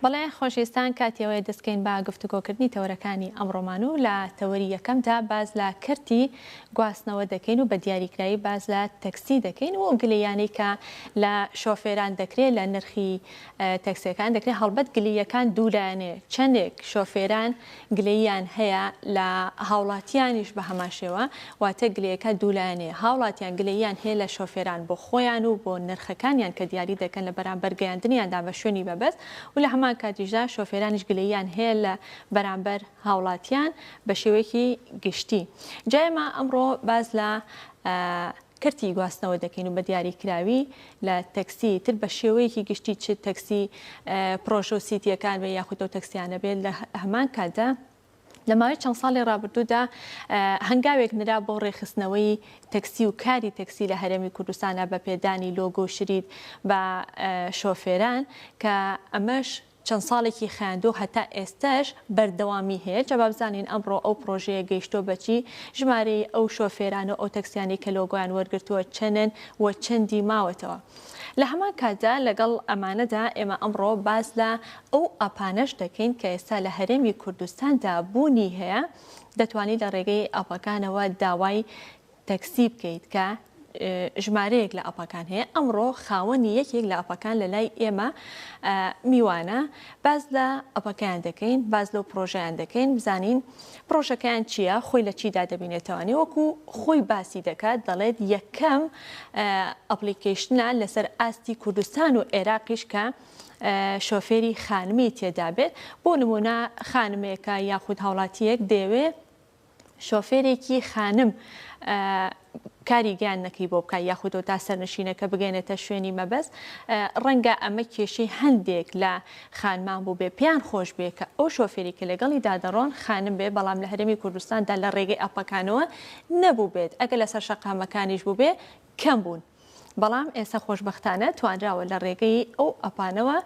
بەڵێ خۆشەویستان کاتی ئەوەیە دەستکەین بە گفتوگۆکردنی تەوەرەکانی ئەمڕۆمان و لە تەوەری یەکەمدا باس لە کەرتی گواستنەوە دەکەین و بە دیاریکرایی باس لە تەکسی دەکەین و ئەو گلەییانەی کە لە شۆفێران دەکرێت لە نرخی تەکسیەکان دەکرێت هەڵبەت گلەییەکان دوو لایەنەیە چەندێک شۆفێران گلەییان هەیە لە هاوڵاتیانیش بە هەمان شێوە، واتە گلەیەکە دوولایەنەیە، هاوڵاتیان گلەییان هەیە لە شۆفێران بۆ خۆیان و بۆ نرخەکانیان کە دیاری دەکەن لە بەرامبەر گەیاندنیاندا بە شوێنی مەبەست و لە هەمان کاتیشدا شۆفێرانیش گلەییان هەیە لە بەرامبەر هاوڵاتیان بە شێوەیەکی گشتی. جا ئێمە ئەمڕۆ باس لە کەرتی گواستنەوە دەکەین و بە دیاریکراوی لە تەکسی تر بە شێوەیەکی گشتی چ تەکسی پرۆژە و سیتیەکان بێ یاخود ئەو تەکسیانە بێت لە هەمان کاتدا لە ماوەی چەند ساڵی ڕابردوودا هەنگاوێک نرا بۆ ڕێکخستنەوەی تەکسی و کاری تەکسی لە هەرێمی کوردستانە بە پێدانی لۆگۆ و شریت بە شۆفێران کە ئەمەش چەند ساڵێکی خایاندووە هەتا ئێستاش بەردەوامی هەیە، جا با بزانین ئەمڕۆ ئەو پڕۆژەیە گەیشتووە بە چی، ژمارەی ئەو شۆفێران و ئەو تەکسیانەی کە لۆگۆیان وەرگرتووە چەنن و چەندی ماوەتەوە. لە هەمان کاتدا لەگەڵ ئەمانەدا ئێمە ئەمڕۆ باس لە ئەو ئەپانەش دەکەین کە ئێستا لە هەرێمی کوردستاندا بوونی هەیە، دەتوانی لە ڕێگەی ئەپەکانەوە داوای تەکسی بکەیت کە ژمارەیەک لە ئەپەکان هەیە، ئەمڕۆ خاوەنی یەکێک لە ئەپەکان لە لای ئێمە میوانە، باس لە ئەپەکەیان دەکەین، باس لەو پڕۆژەیان دەکەین، بزانین پڕۆژەکەیان چییە، خۆی لە چیدا دەبینێتەوانی، وەکو خۆی باسی دەکات دەڵێت یەکەم ئەپلیکەیشنە لەسەر ئاستی کوردستان و عێراقیش کە شۆفێری خانمی تێدا بێت، بۆ نمونە خانمێکە یاخود هاوڵاتییەک دەیەوێت شۆفێرێکی خانم کاری گەیاندنەکەی بۆ بکات یاخود تا سەرنشینەکە بگەێنێتە شوێنی مەبەست ڕەنگە ئەمە کێشەی هەندێک لە خانمان بوو بێ پێیان خۆش بێ کە ئەو شۆفێری کە لەگەڵیدا دەڕۆن خانم بێ بەڵام لە هەرێمی کوردستاندا لە ڕێگەی ئەپەکانەوە نەبوو بێت ئەگەر لەسەر شەقامەکانیش بوو بێ کەم بوون. بەڵام ئێستا خۆشبەختانە توانراوە لە ڕێگەی ئەو ئەپانەوە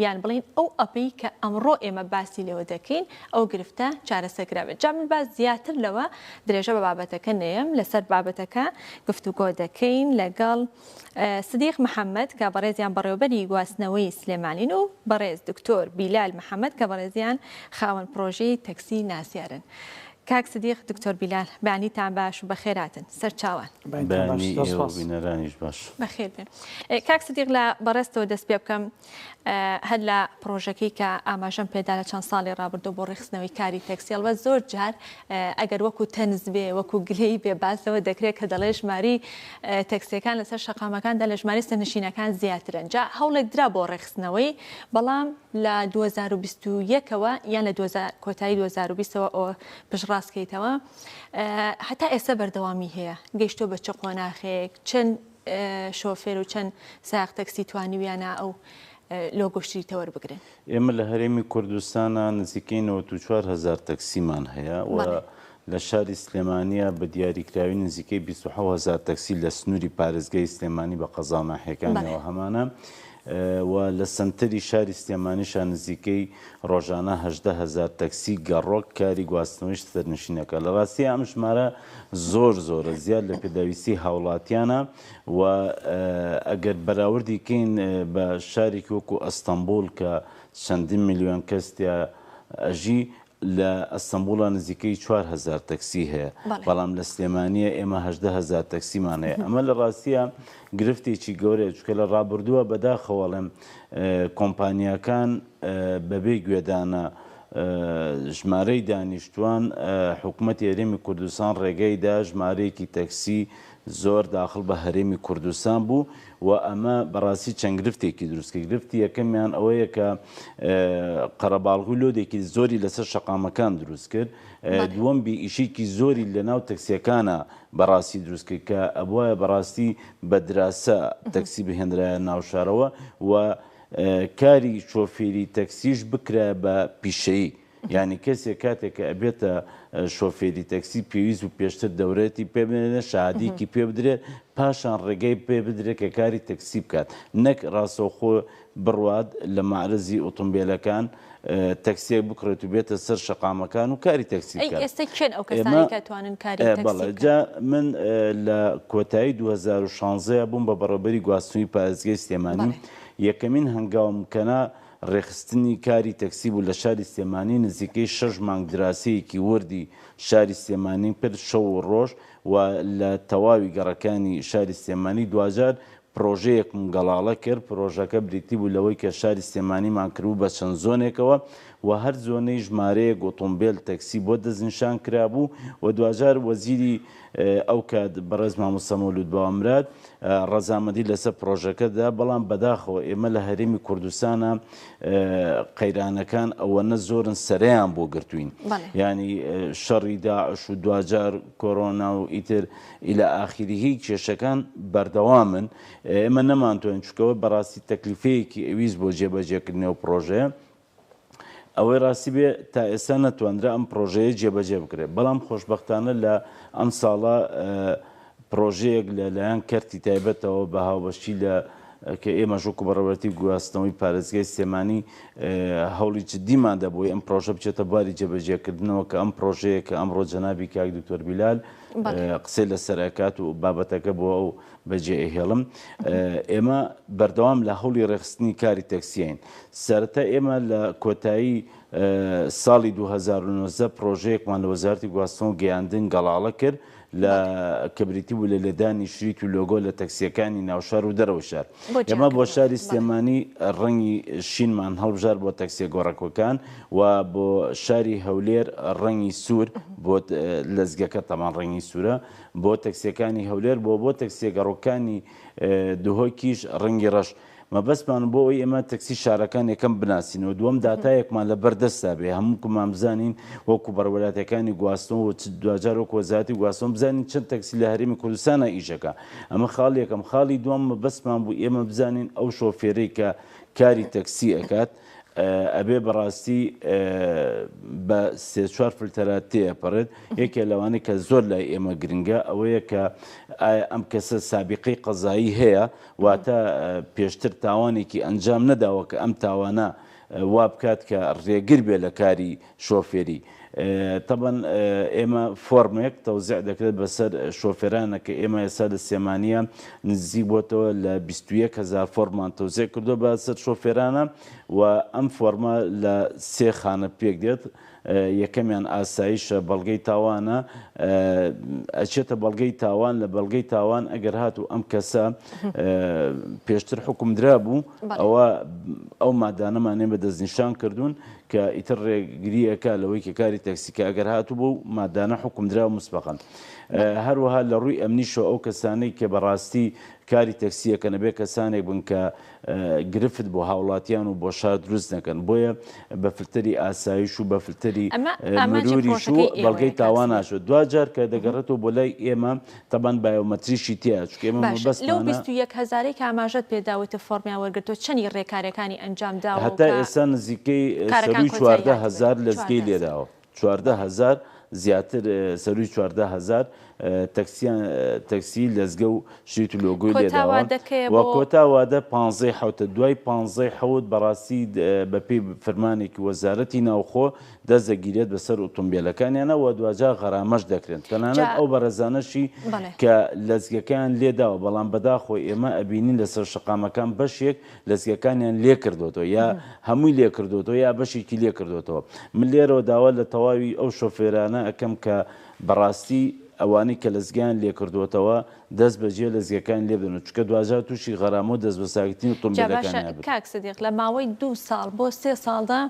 یان بڵێین ئەو ئەپەی کە ئەمڕۆ ئێمە باسی لێوە دەکەین ئەو گرفتە چارەسەر کرابێت. جا من با زیاتر لەوە درێژە بە بابەتەکە نەیەم، لەسەر بابەتەکە گفتوگۆ دەکەین لەگەڵ سدیق محەمەد کە بەڕێزیان بەڕێوەبەری گواستنەوەی سلێمانین و بەڕێز دکتۆر بیلال محەمەد کە بەڕێزیان خاوەن پڕۆژەی تەکسی ناسیارن. کاک سدیق، دکتۆر بیلال بەیانیتان باش و بەخێرهاتن سەرچاوان. بەیانی ئێوە و بینەرانیش باش. بەخێر بێن. کاک سدیق لە بەڕێزتەوە دەست پێ بکەم هەر لە پڕۆژەکەی کە ئاماژەم پێدا لە چەند ساڵی ڕابردوو بۆ ڕێکخستنەوەی کاری تەکسی ئەڵبەت زۆر جار ئەگەر وەکو تەنز بێ وەکو گلەیی بێ باس لەوە دەکرێت کە دەڵێ ژماری تەکسیەکان لەسەر شەقامەکاندا لە ژماری سەرنشینەکان زیاترن جا هەوڵێک درا بۆ ڕێکخستنەوەی بەڵام لە 2021 ەوە یان لە کۆتایی 2020 ەوە ئەوە پشتڕاست کەیتەوە هەتا ئێستا بەردەوامی هەیە گەیشتووە بە چ قۆناخێک چەند شۆفێر و چەند سایەق تەکسی توانیویانە ئەو لۆگۆ شریتە وەربگرن؟ ئێمە لە هەرێمی کوردستانا نزیکەی 94 هەزار تەکسیمان هەیە و لە شاری سلێمانییە بە دیاریکراوی نزیکەی 27 هەزار تەکسی لە سنووری پارێزگای سلێمانی بە قەزا و ناحیەکانیەوە هەمانە و لە سەنتەری شاری سلێمانیشا نزیکەی ڕۆژانە 18 هەزار تەکسی گەڕۆک کاری گواستنەوەی سەرنشینەکە. لە ڕاستیا ئەم ژمارە زۆر زۆرە، زیاد لە پێداویستی هاوڵاتیانە و ئەگەر بەراوردی کەین بە شارێکی وەکو ئەستەنبوڵ کە چەندین ملیۆن کەس تیا ئەژی، لە ئەستەنبوڵا نزیکەی 4000 تەکسی هەیە، بەڵام لە سلێمانییە ئێمە 18 هەزار تەکسیمان هەیە. ئەمە لە ڕاستیا گرفتێکی گەورەیە، چونکە لە ڕابردووە بەداخەوە ئەڵێم کۆمپانیاکان بەبێ گوێدانە ژمارەی دانیشتووان، حکومەتی هەرێمی کوردستان ڕێگەی دا ژمارەیەکی تەکسی زۆر داخڵ بە هەرێمی کوردستان بوو و ئەمە بەڕاستی چەند گرفتێکی دروست کرد. گرفتی یەکەمیان ئەوەیە کە قەرەباڵغی و لۆدێکی زۆری لەسەر شەقامەکان دروست کرد. دووەم بی ئیشێکی زۆری لەناو تەکسیەکانە بەڕاستی دروست کرد کە ئەبوایە بەڕاستی بە دراسە تەکسی بهێنرایە ناو شارەوە و کاری شۆفێری تەکسیش بکرایە بە پیشەیی. یانی کەسێک کاتێک کە ئەبێتە شۆفێری تەکسی پێویست بوو پێشتر دەورەتی پێ بدرێت، شەهادەیەکی پێ بدرێت، پاشان ڕێگەی پێ بدرێت کە کاری تەکسی بکات، نەک ڕاستەوخۆ بڕوات لە مەعرەزی ئۆتۆمبێلەکان تەکسیەک بکڕێت و بێتە سەر شەقامەکان و کاری تەکسی ئەی بکات. ئێستا کێن ئەو ئێمە کەسانەی کە توانن کاری تەکسی بەڵێ بکەن؟ جا من لە کۆتایی 2016 بووم بە بەڕێوەبەری گواستنەوەی پارێزگای سلێمانی، بەڵێ. یەکەمین هەنگاوم کەنا. ڕێکخستنی کاری تەکسی بوو لە شاری سلێمانی، نزیکەی شەش مانگ دراسەیەکی وردی شاری سلێمانیم کرد شەو و ڕۆژ و لە تەواوی گەڕەکانی شاری سلێمانی، دواجار پڕۆژەیەکم گەڵاڵە کرد، پڕۆژەکە بریتی بوو لەوەی کە شاری سلێمانیمان کردبوو بە چەند زۆنێکەوە و هەر زۆنەی ژمارەیەک ئۆتۆمبێل تەکسی بۆ دەستنیشان کرابوو و دواجار وەزیری ئەوکات بەڕێز مامۆستا مەولود باوەمراد ڕەزامەندی لەسەر پڕۆژەکە دا، بەڵام بەداخەوە ئێمە لە هەرێمی کوردستانا قەیرانەکان ئەوەنە زۆرن سەرەیان بۆ گرتووین، یانی شەڕی داعش و دواجار کۆرۆنا و ئیتر ئیلا ئاخیریی کێشەکان بەردەوامن، ئێمە نەمانتوانی چونکە بەڕاستی تەکلیفەیەکی ئەویست بۆ جێبەجێکردنی ئەو پڕۆژەیە. ئەوەی ڕاستی بێ تا ئێستا نەتوانرا ئەم پڕۆژەیە جێبەجێ بکرێت، بەڵام خۆشبەختانە لە ئەمساڵە پڕۆژەیەک لە لایەن کەرتی تایبەتەوە بە هاوبەشی لە کە ئێمەش وەکو بەڕێوەبەرێتی گواستنەوەی پارێزگای سلێمانی هەوڵی جدیمان دا بۆی ئەم پڕۆژە بچێتە بواری جێبەجێکردنەوە کە ئەم پڕۆژەیە کە ئەمڕۆ جەنابی کاک دکتۆر بیلال قسەی لەسەر ئەکات و بابەتەکە بۆ ئەو بەجێ ئەهێڵم. ئێمە بەردەوام لە هەوڵی ڕێکخستنی کاری تەکسیین. سەرەتا ئێمە لە کۆتایی ساڵی 2019 پڕۆژەیەکمان لە وەزارەتی گواستنەوە و گەیاندن گەڵاڵە کرد لە کە بریتی بوو لە لێدانی شریت و لۆگۆ لە تەکسییەکانی ناوشار و دەرەوەی شار. ئێمە بۆ شاری سلێمانی ڕەنگی شینمان هەڵبژارد بۆ تەکسییە گۆڕەکەکان و بۆ شاری هەولێر ڕەنگی سوور بۆ لەزگەکە تەمان ڕەنگی سوورە بۆ تەکسیەکانی هەولێر بۆ بۆ تەکسیە گەڕۆکانی دهۆکیش ڕەنگی ڕەش. مەبەستمان بۆ ئەوەی ئێمە تەکسی شارەکان یەکەم بناسینەوە دووەم داتایەکمان لە بەردەستا بێ هەمووکمان بزانین وەکو بەڕێوەبەرایەتیەکانی گواستنەوە و دواجار وەکو وەزارەتی گواستنەوە بزانین چەند تەکسی لە هەرێمی کوردستانا ئیشەکا ئەمە خاڵی یەکەم خاڵی دووەم مەبەستمان بوو ئێمە بزانین ئەو شۆفێرەی کە کاری تەکسی ئەکات ئەبێ بەڕاستی بە سێ چوار فلتەرا تێئەپەڕێت، یەکێ لەوانەی کە زۆر لای ئێمە گرنگە ئەوەیە کە ئایا ئەم کەسە سابیقەی قەزایی هەیە، واتە پێشتر تاوانێکی ئەنجام نەداوە کە ئەم تاوانە وا بکات کە ڕێگر بێ لە کاری شۆفێری. تەبەن ئێمە فۆرمێک تەوزیع دەکرێت بەسەر شۆفێرانە کە ئێمە ئێستا لە سلێمانیە نزیک بۆتەوە لە 21 هەزار فۆرمان تەوزیع کردووە بەسەر شۆفێرانە و ئەم فۆرمە لە سێ خانە پێک دێت یەکەمیان ئاسایشە بەڵگەی تاوانە ئەچێتە بەڵگەی تاوان لە بەڵگەی تاوان ئەگەر هاتوو ئەم کەسە پێشتر حکوم درابوو ئەوە ئەو مادانەمان ئێمە دەستنیشان کردوون کە ئیتر ڕێگری ئەکا لەوەی کە کاری تەکسی کە ئەگەر هاتوو بەو مادانە حوکم دراوە موسبەقەن. هەروەها لە ڕووی ئەمنیشەوە ئەو کەسانەی کە بەڕاستی کاری تەکسی ئەکەن ئەبێ کەسانێک بن کە گرفت بۆ هاوڵاتیان و بۆ شار دروست نەکەن بۆیە بە فلتەری ئاسایش و بە فلتەری ئەمە ئامانجی مروریش و پڕۆژەکەی ئێوەیە بەڵگەی کاک تاوان سدیق. ناچێت دواجار کە دەگەڕێتەوە بۆ لای ئێمە تەبان بایۆمەتریشی تیایە چونکە ئێمە باشە لەو مەبەستمانە 21 هەزارەی کە ئاماژەت پێدا وتت فۆڕمیان وەرگرتووە چەنی ڕێکارەکانی ئەنجام داوە و هەتا کە ئێستا نزیکەی کارەکان سەرووی کۆتایی 14 هاتبێت؟ هەزار لەزگەی 14 هەزار. لێداوە 14 هەزار زیاتر سەرووی 14 هەزار تەکسیان تەکسی لەزگە و شریت و لۆگۆی کۆتا لێداوە وادەکەیە و بۆ کۆتا وادە پانزەی حەوتە دوای پانزەی حەوت بەڕاستی بەپێی فرمانێکی وەزارەتی ناوخۆ دەست دەگیرێت بەسەر ئوتومبێلەکانیانە و دواجار غەرامەش دەکرێن تەنانەت جا ئەو بەڕێزانەشی بەڵێ. کە لەزگەکەیان لێداوە بەڵام بەداخەوە ئێمە ئەبینین لەسەر شەقامەکان بەشێک لەزگەکانیان لێکردۆتەوە یا هەمووی لێکردۆتەوە یا بەشێکی لێکردۆتەوە من لێرەوە داوا لە تەواوی ئەو شۆفێرانە ئەکەم کە بەڕاستی ئەوانەی کە لەزگەیان لێکردۆتەوە دەست بەجێ لەزگەکان لێبدەن و چونکە دواجار تووشی غەرامە و دەستبەساگرتنی جا باشە ئۆتۆمبێلەکانیان ئەبن. کاک سدیق لە ماوەی دوو ساڵ بۆ سێ ساڵدا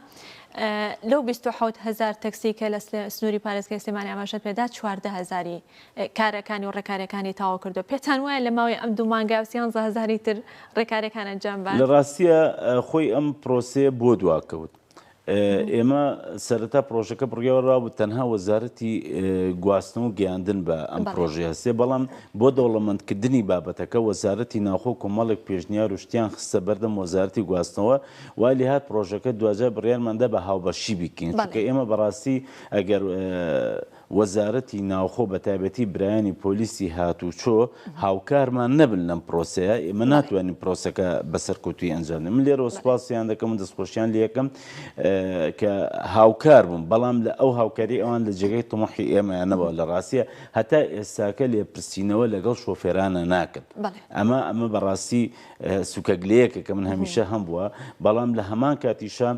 لەو 27 هەزار تەکسی کە لە سنووری پارێزگای سلێمانی ئاماژەت پێدا 14 هەزاری کارەکانی و ڕێکارەکانی تەواو کردووە پێتان وایە لە ماوەی ئەم دوو مانگە و سیانزە هەزاری تر ڕێکارەکان ئەنجام لە بات؟ ڕاستیا خۆی ئەم پرۆسەیە بۆ دواکەوت؟ ئێمە سەرەتا پرۆژەکە بڕیاڕابوو تەنها وەزارەتی گواستنەوە و گەیاندن بە ئەم پرۆژەیە هەستێ، بەڵام بۆ دەوڵەمەندکردنی بابەتەکە وەزارەتی ناوخۆ کۆمەڵێک پێشنیار و شتیان خستە بەردەم وەزارەتی گواستنەوە، وای لێهات پرۆژەکە دواجار بڕیارمان دا بە هاوبەشی بیکەین، چونکە ئێمە بەڕاستی ئەگەر. وەزارەتی ناوخۆ بە تایبەتی برایانی پۆلیسی هاتوچۆ هاوکارمان نەبن لەم پرۆسەیە ئێمە ناتوانین پرۆسەکە بە سەرکەوتووی ئەنجام بدەین. من لێرەوە سوپاسیان دەکەم و دەستخۆشیان لێکەم کە هاوکار بوون بەڵام لە ئەو هاوکاری ئەوان لە جێگەی تموحی ئێمەیان نەبووە لە ڕاستیە هەتا ئێستاکە لێپرسینەوە لەگەڵ شۆفێرانە ناکەن ئەمە ئەمە بەڕاستی سوکەگلەیەکە کە من هەمیشە هەم بووە بەڵام لە هەمان کاتیشە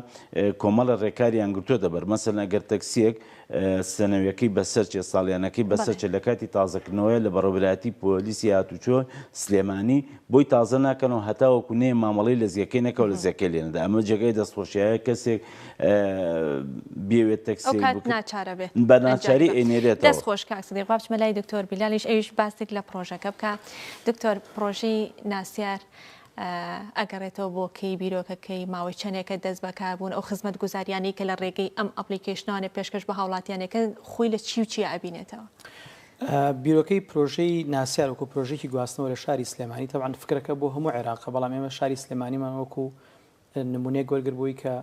کۆمەڵە ڕێکاریان گرتووەتە بەر مەسەلەن ئەگەر تەکسیەک سەنەویەکەی بەسەر چێ ساڵیانەکەی بەسەر چێ لە کاتی تازەکردنەوەی لە بەڕێوەبەرایەتی پۆلیسی هاتوچۆ سلێمانی بۆی تازە ناکەنەوە هەتاوەکو نەیە مامەڵەی لەزگەکەی نەکەو لەزگەکەی لێ نەدا ئەمە جێگای دەستخۆشیایە کەسێک بێوێت تەکسیەک ئەوکات ناچارە بێت بە ناچاری ئەینێرێتەوە. دەست خۆش کاک سدیق با بچمە لای دکتۆر بیلالیش ئەویش باسێک لە پڕۆژەکە بکا دکتۆر پڕۆژەی ناسیار ئەگەڕێتەوە بۆ کەی بیرۆکەکەی ماوەی چەندێکە دەست بەکاربوون ئەو خزمەتگوزاریانەی کە لە ڕێگەی ئەم ئەپلیکەیشنەوانە پێشکەش بە هاوڵاتیانەکەن خۆی لە چی و چیا ئەبینێتەوە؟ بیرۆکەی پرۆژەی ناسیار وەکو پرۆژەیەکی گواستنەوە لە شاری سلێمانی تەبعەن فکرەکە بۆ هەموو عێراقە بەڵام ئێمە شاری سلێمانیمان وەکو نمونەیەک وەرگر بۆی کە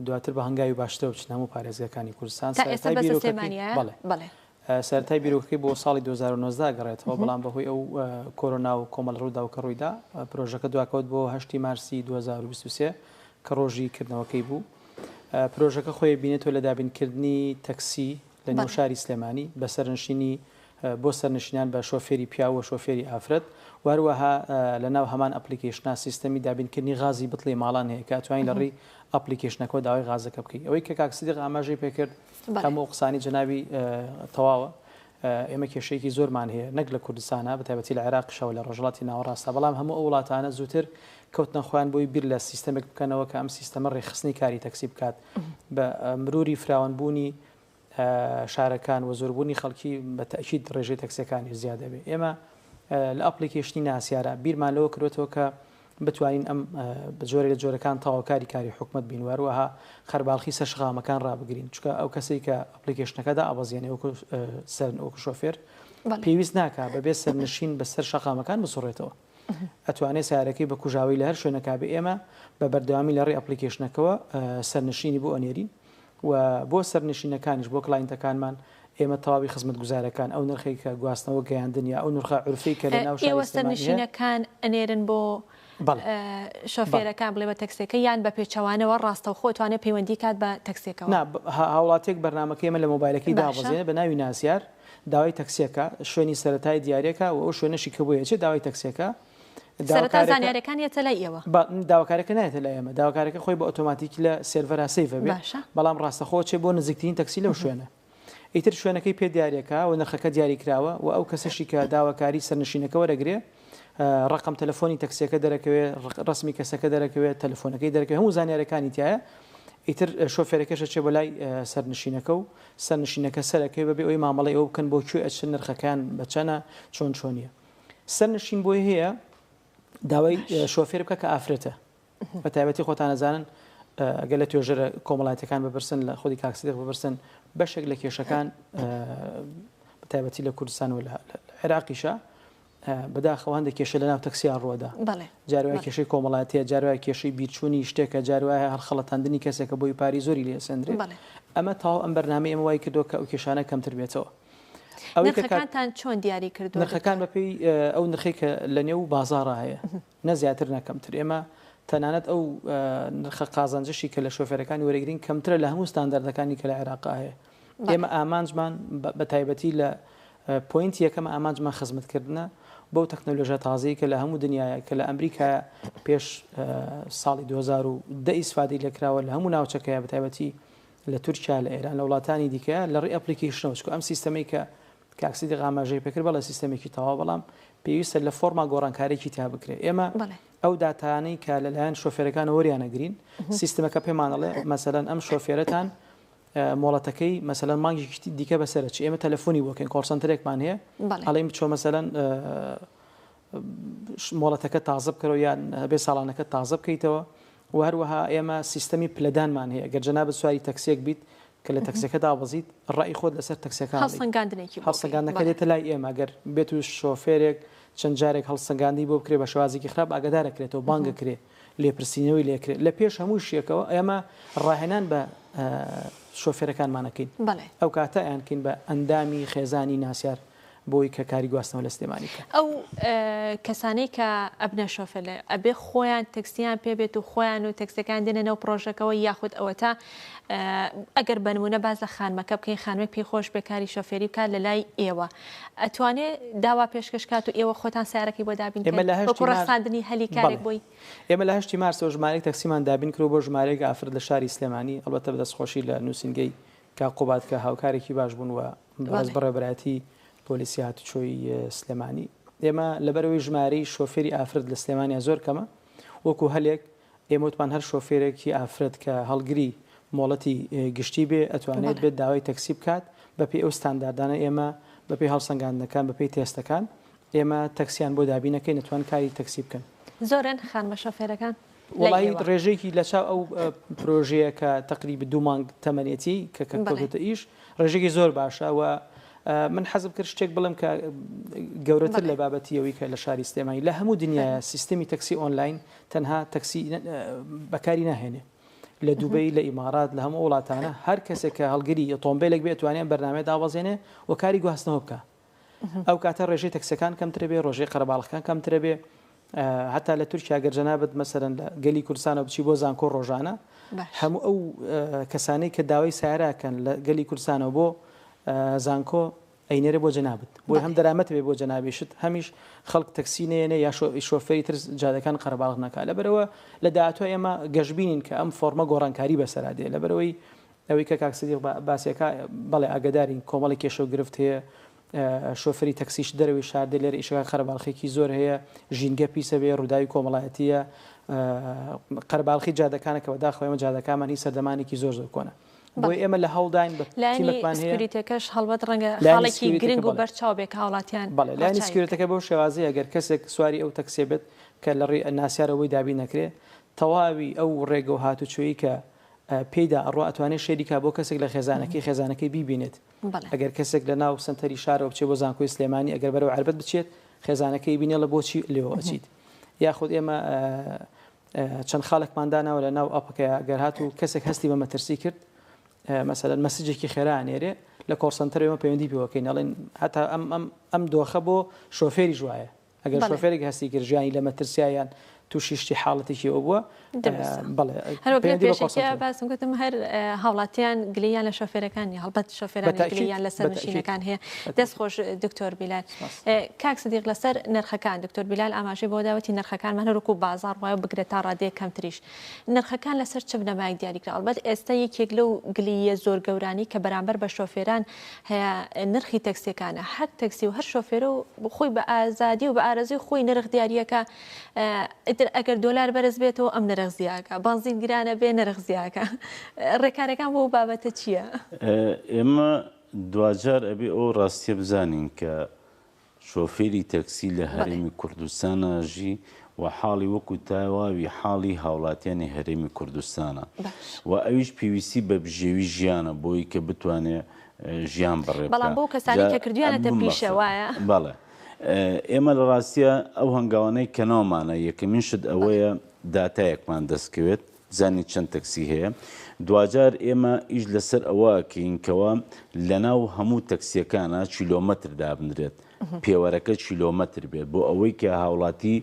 دواتر بە هەنگاوی باشترەوە بچنە هەموو پارێزگاکانی کوردستان تا ئێستا سەرەتای بەس لە بیرۆکەکەی سلێمانیایە؟ بەڵێ بەڵێ. سەرەتای بیرۆکەکەی بۆ ساڵی 2019 ئەگەڕێتەوە بەڵام بەهۆی ئەو کۆرۆنا و کۆمەڵە ڕووداو کە ڕوویدا پرۆژەکە دواکەوت بۆ هەشتی مارسی 2023 کە ڕۆژی کردنەوەکەی بوو پرۆژەکە خۆی بینێتەوە لە دابینکردنی تەکسی لە نێو شاری سلێمانی بە سەرنشینی بۆ سەرنشینان بە شۆفێری پیاو و شۆفێری ئافرەت و هەروەها لە ناو هەمان ئەپلیکەیشنا سیستەمی دابینکردنی غازی بتڵی ماڵان هەیە کە ئەتوانی لە ڕێی ئەپلیکەیشنەکەوە داوای غازەکە بکەی ئەوەی کە کاک سدیق ئاماژەی پێکرد هەموو ئەو قسانەی جەنابی تەواوە ئێمە کێشەیەکی زۆرمان هەیە نەک لە کوردستانە بە تایبەتی لە عێراقیشەوە لە ڕۆژهەڵاتی ناوەڕاستە بەڵام هەموو ئەو وڵاتانە زووتر کەوتنە خۆیان بۆی بیر لە سیستەمێک بکەنەوە کە ئەم سیستەمە ڕێکخستنی کاری تەکسی بکات بە مروری فراوانبوونی شارەکان و زۆربوونی خەڵکی بە تەئکید ڕێژەی تەکسیەکانیش زیاد دەبێ. ئێمە لە ئەپڵیکەیشنی ناسیارە بیرمان لەوە کردوەتەوە کە بتوانین ئەم بە جۆرێک لە جۆرەکان تەواوکاری کاری حکومەت بین و هەروەها قەرباڵخی سەر شەقامەکان ڕابگرین چونکە ئەو کەسەی کە ئەپڵیکەیشنەکە دائەبەزێنێ وەکو سەر وەکو شۆفێر پێویست ناکا بەبێ سەرنشین بەسەر شەقامەکان بسوڕێتەوە. ئەتوانێ سەیارەکەی بە کوژاوەی لە هەر شوێنەکا بێ ئێمە بە بەردەوامی لە ڕێی ئەپڵیکەیشنەکەوە سەرنشینی بۆ ئەنێرین و بۆ سەرنشینەکانیش بۆ client ەکانمان ئێمە تەواوی خزمەتگوزارەکان ئەو نرخەی کە گواستنەوە گەیاندن یا ئەو نرخە عورفەی کە لە ناو شاری ئێوە سلێمانی هەیە سەرنشینەکان ئەنێرن بۆ بەڵێ بەڵێ شۆفێرەکان بڵێ بە تەکسیەکە یان بە پێچەوانەوە ڕاستەوخۆ توانێت پەیوەندی کات بە تەکسیەکەوە؟ نا هاوڵاتیەک بەرنامەکەی ئێمە لە مۆبایلەکەی باشە. دابەزێنێ بە ناوی ناسیار داوای تەکسیەکە، شوێنی سەرەتای دیاریەکە و ئەو شوێنەشی کە بۆی ئەچێ داوای تەکسیەکە، سەرەتا داواکارەکە زانیاریەکان یەتە لای ئێوە؟ با داواکارەکە نایەتە لای ئێمە، داواکارەکە خۆی بە ئۆتۆماتیکی لە سێرڤەرا save ئەبێ، باشە. بەڵام ڕاستەخۆ ئەچێ بۆ نزیکترین تەکسی لەو شوێنە. ئیتر شوێنەکەی پێ دیاریەکا و نرخەکە دیاری کراوە و ئەو کەسەشی کە داواکاری سەرنشینەکە وەرەگرێ ڕەقەم تەلەفۆنی تەکسیەکە دەرەکەوێ، ڕەسمی کەسەکە دەرەکەوێ، تەلەفۆنەکەی دەرەکەوێ، هەموو زانیاریەکانی تیایە. ئیتر شۆفێرەکەش ئەچێ بۆ لای سەرنشینەکە و سەرنشینەکە سەرەکەوێ بەبێ ئەوەی مامەڵەی ئەوە بکەن بۆ کوێ ئەچن نرخەکەیان بە چەنە چۆن چۆنیە سەرنشین بۆی هەیە داوای شۆفێر بکە کە ئافرەتە بە تایبەتی خۆتان ئەزانن ئەگەر لە توێژەرە کۆمەڵایەتەکان بپرسن لە خودی کاک سدیق بپرسن بەشێک لە کێشەکان بە تایبەتی لە کوردستان و لە عێراقیشە بەداخەوە هەندێک کێشە لەناو تەکسیا ڕووەدا. جار وایە کێشەی کۆمەڵایەتیە، جار وایە کێشەی بیرچوونی شتێکە، جار وایە هەڵخەڵەتاندنی کەسێکە بۆی پارەی زۆری لێ ئەسەندرێ. ئەمە تەواو ئەم بەرنامەی ئێمە وای کردووە کە ئەو کێشانە کەمتر بێتەوە. ئەوەی کە کاک. نرخەکانتان چۆن دیاری کردووە دکتۆر؟ نرخەکان بەپێی ئەو نرخەی کە لەنێو بازاڕا هەیە، نە زیاتر نە کەمتر. ئێمە تەنانەت ئەو نرخە قازانجەشی کە لە شۆفێرەکانی وەرەگرین کەمترە لە هەموو ستانداردەکانی کە لە عێراقا هەیە. ئێمە ئامانجمان بە تایبەتی لە point ی یەکەم ئامانجمان خزمەتکردنە بەو تەکنەلۆژیا تازەی کە لە هەموو دنیاە کە لە ئەمریکا پێش ساڵی 2010 ئیسفادەی لێکراوە لە هەموو ناوچەکەیە بە تایبەتی لە تورکیا لە ئێران لە وڵاتانی دیکە لە ڕێی ئەپلیکیشنەوە چکو ئەم سیستەمەی کە کاک سدیق ئاماژەی پێکرد بەڵێ سیستەمێکی تەواو بەڵام پێویستە لە فۆرما گۆڕانکاریی تیا بکرێت ئێمە ئەو داتانەی کە لەلایەن شۆفێرەکانەوە وەریانەگرین سیستمەکە پێمان ئەڵێ مەسەلەن ئەم شۆفێرەتان مۆڵەتەکەی مەسەلەن مانگێکی دیکە بەسەرە چی ئێمە تەلەفۆنی بۆ کەین call center ێکمان هەیە ئەڵێین بچۆ مەسەلەن مۆڵەتەکە تازە بکەرەوە یان هەبێ ساڵانەکە تازە بکەیتەوە و هەروەها ئێمە سیستەمی پلەدانمان هەیە گەر جەنابت سواری تەکسیەک بیت کە لە تەکسیەکە دابەزیت ڕای خۆت لەسەر تەکسیەکە هەڵسەنگاندنێکی هەڵسەنگاندنەکە دێتە لای ئێمە گەر بێت و شۆفێرێک چەند جارێک هەڵسەنگاندنی بۆ بکرێ بە شێوازێکی خراپ ئاگادار ئەکرێتەوە بانگ ئەکرێ لێپرسینەوەی لێ ئەکرێ لە پێش هەموو شتێکەوە ئێمە ڕاهێنان بە شۆفێرەکانمان ئەکەین بەڵێ. ئەو کاتە ئەیانکەین بە ئەندامی خێزانی ناسیار بۆی کە کاری گواستنەوە لە سلێمانی بکەن. ئەو کەسانەی کە ئەبنە شۆفێر لە ئەبێ خۆیان تەکسیان پێ بێت و خۆیان و تەکسیەکان دێنە ناو پڕۆژەکەوە یاخود ئەوەتا ئەگەر بە نمونە باس لە خانمەکە بکەین خانمێک پێی خۆش بێ کاری شۆفێری بکات لە لای ئێوە ئەتوانێ داوا پێشکەش کات و ئێوە خۆتان سەیارەکەی بۆ دابین ئێمە کەن لە هەشتی وەکو مارس ڕەخساندنی هەلی کارێک بەڵێ بۆی؟ ئێمە لە هەشتی مارسەوە ژمارەیەک تەکسیمان دابین کردوە بۆ ژمارەیەک ئافرەت لە شاری سلێمانی ئەڵبەتە بە دەستخۆشی لە نووسینگەی کاک قوباد کە هاوکارێکی باش بوون و بەڕێز بەڕێوەبەرایەتی پۆلیسی هاتوچۆی سلێمانی ئێمە لەبەرئەوەی ژمارەی شۆفێری ئافرەت لە سلێمانیا زۆر کەمە وەکو هەلێک ئێمە وتمان هەر شۆفێرێکی ئافرەت کە هەڵگری مۆڵەتی گشتی بێ ئەتوانێت بێت داوای تەکسی بکات بەپێی ئەو ستانداردانە ئێمە بەپێی هەڵسەنگاندنەکان بەپێی تێستەکان ئێمە تەکسیان بۆ دابینەکەین ئەتوان کاری تەکسی بکەن. زۆرن خانمە شۆفێرەکان لای وەڵایی ئێوە؟ ڕێژەیەکی لەچاو ئەو پرۆژەیە کە تەقریب دوو مانگ تەمەنێتی کە کە کەوتۆتە ئیش ڕێژەیەکی زۆر باشە و من حەزم کرد شتێک بڵێم کە گەورەتر لە بابەتی ئەوەی کە لە شاری سلێمانی لە هەموو دنیاە سیستمی تەکسی ئۆنلاین تەنها تەکسی بەکاری ناهێنێ لە دوبەی لە ئیمارات لە هەموو وڵاتانە هەر کەسێک کە هەڵگری ئۆتۆمبیلێک بێت توانێت بەرنامەیە دابەزێنێ و کاری گواستنەوە بکە ئەو کاتە ڕێژەی تەکسەکان کەمترە بێ ڕۆژەی قەرەباڵخەکان کەمترە بێ هەتا لە تورکیا گەر جەنابت مەسەرەن لە گەلی کوردستانەوە بچی بۆ زانکۆ ڕۆژانە هەموو ئەو کەسانەی کە داوای سیارەکەن لە گەلی کوردستانەوە بۆ زانکۆ ئەینێرێ بۆ جەنابت بۆی هەم دەرامەت بێ بۆ جەنابیشت هەمیش خەڵک تەکسی نێنێ یا شۆفێری تر جادەکان قەرەباڵغ نەکا لەبەرەوە لە داهاتوە ئێمە گەشببینین کە ئەم فۆرمە گۆڕانکاری بەسەرا دێ لەبەرەوەی ئەوەی کە کاک سدیق باسیەکە بەڵێ ئاگدارین کۆمەڵی کێشە و گرفت هەیە شۆفری تەکسیش دەرەوەی شار دێ لێرە ئیشەکە قەرەباڵخێکی زۆر هەیە ژینگە پیسە بێ ڕووداوی کۆمەڵایەتیە قەرەباڵخی جادەکانە کە بەداخەوە ئێمە جادەکانمان هی سەردەمانێکی زۆر زۆر کۆنە بۆیە ئێمە لە هەوڵداین بە لایەنی تیمێکمان هەیە سکیوریتەکەش هەڵبەت ڕەنگە لایەنی خاڵێکی سکیوریتەکە گرنگ و بەڵێ بەرچاو بێ کە هاوڵاتیان بەڵێ لایەنی ڕەچاوی بکەن. سکیوریتەکە بەو شێوازەیە گەر کەسێک سواری ئەو تەکسیە بێت کە لە ڕێی ناسیارەوە بۆی دابین نەکرێ تەواوی ئەو ڕێگە و هاتوچۆی کە پێیدا ئەڕوا ئەتوانێ شێری کا بۆ کەسێک لە خێزانەکەی خێزانەکەی بیبینێت بەڵێ. ئەگەر کەسێک لە ناو سەنتەری شارەوە بچێ بۆ زانکۆی سلێمانی ئەگەر بەرەو عەربەت بچێت خێزانەکەی بینێڵە بۆچی لێوە ئەچیت یاخود ئێمە چەند خاڵێکمان داناوە لە ناو ئەپەکەیا گەر هاتوو کەسێک هەستی بە مەترسی کرد مەسەلەن مەسجێکی خێرا ئەنێرێ لە call center ئێمە پەیوەندی پێوەکەین ئەڵێن هەتا ئەم ئەم ئەم دۆخە بۆ شۆفێریش وایە ئەگەر شۆفێرێک هەستی کرد ژیانی لە مەترسیا یان تووشی شتی حاڵەتێکی ئەو بووە بەڵێ هەر وەک لە پێشەکیە باسم گوتم هەر هاوڵاتیان گلەییان لە شۆفێرەکان نیە هەڵبەت شۆفێران گلەییان لە سەرنشینەکان هەیە دەست خۆش دکتۆر بیلال کاک سدیق لەسەر نرخەکان دکتۆر بیلال ئاماژەی بۆ داوەتی نرخەکانمان هەروەکو بازاڕ وایە و بگرە تا ڕادەیەک کەمتریش نرخەکان لەسەر چ بنەمایەک دیاریکرا ئەڵبەت ئێستا یەکێک لەو گلییە زۆر گەورانی کە بەرامبەر بە شۆفێران هەیە نرخی تەکسیەکانە هەر تەکسی و هەر شۆفێرە و خۆی بە ئازادی و بە ئارەزوی خۆی نرخ دیاریەکە ئیتر ئەگەر دۆلار بەرز بێتەوە ئەم نرخ زیاکە بەنزین گرانە بێ نرخ زیاکە ڕێکارەکان بۆ بابەتە چییە؟ ئێمە دواجار ئەبێ ئەو ڕاستیە بزانین کە شۆفێری تەکسی لە هەرێمی کوردستان ئەژی و حاڵی وەکو تەواوی حاڵی هاوڵاتیانی هەرێمی کوردستانە و ئەویش پێویستی بە بژێوی ژیانە بۆی کە بتوانێ ژیان بەڕێ بکا. بەڵام بۆ کەسانی کە کردویانەتە پیشە وایە؟ بەڵێ ئێمە لە ڕاستیە ئەو هەنگاوانەی کە ناومانە یەکەمین شت ئەوەیە داتایەکمان دەستکەوێت بزانین چەند تەکسی هەیە دواجار ئێمە ئیش لەسەر ئەوە ئەکەین کەوا لەناو هەموو تەکسیەکانا کیلۆمەتر دابنرێت پێوەرەکە کیلۆمەتر بێت بۆ ئەوەی کە هاوڵاتی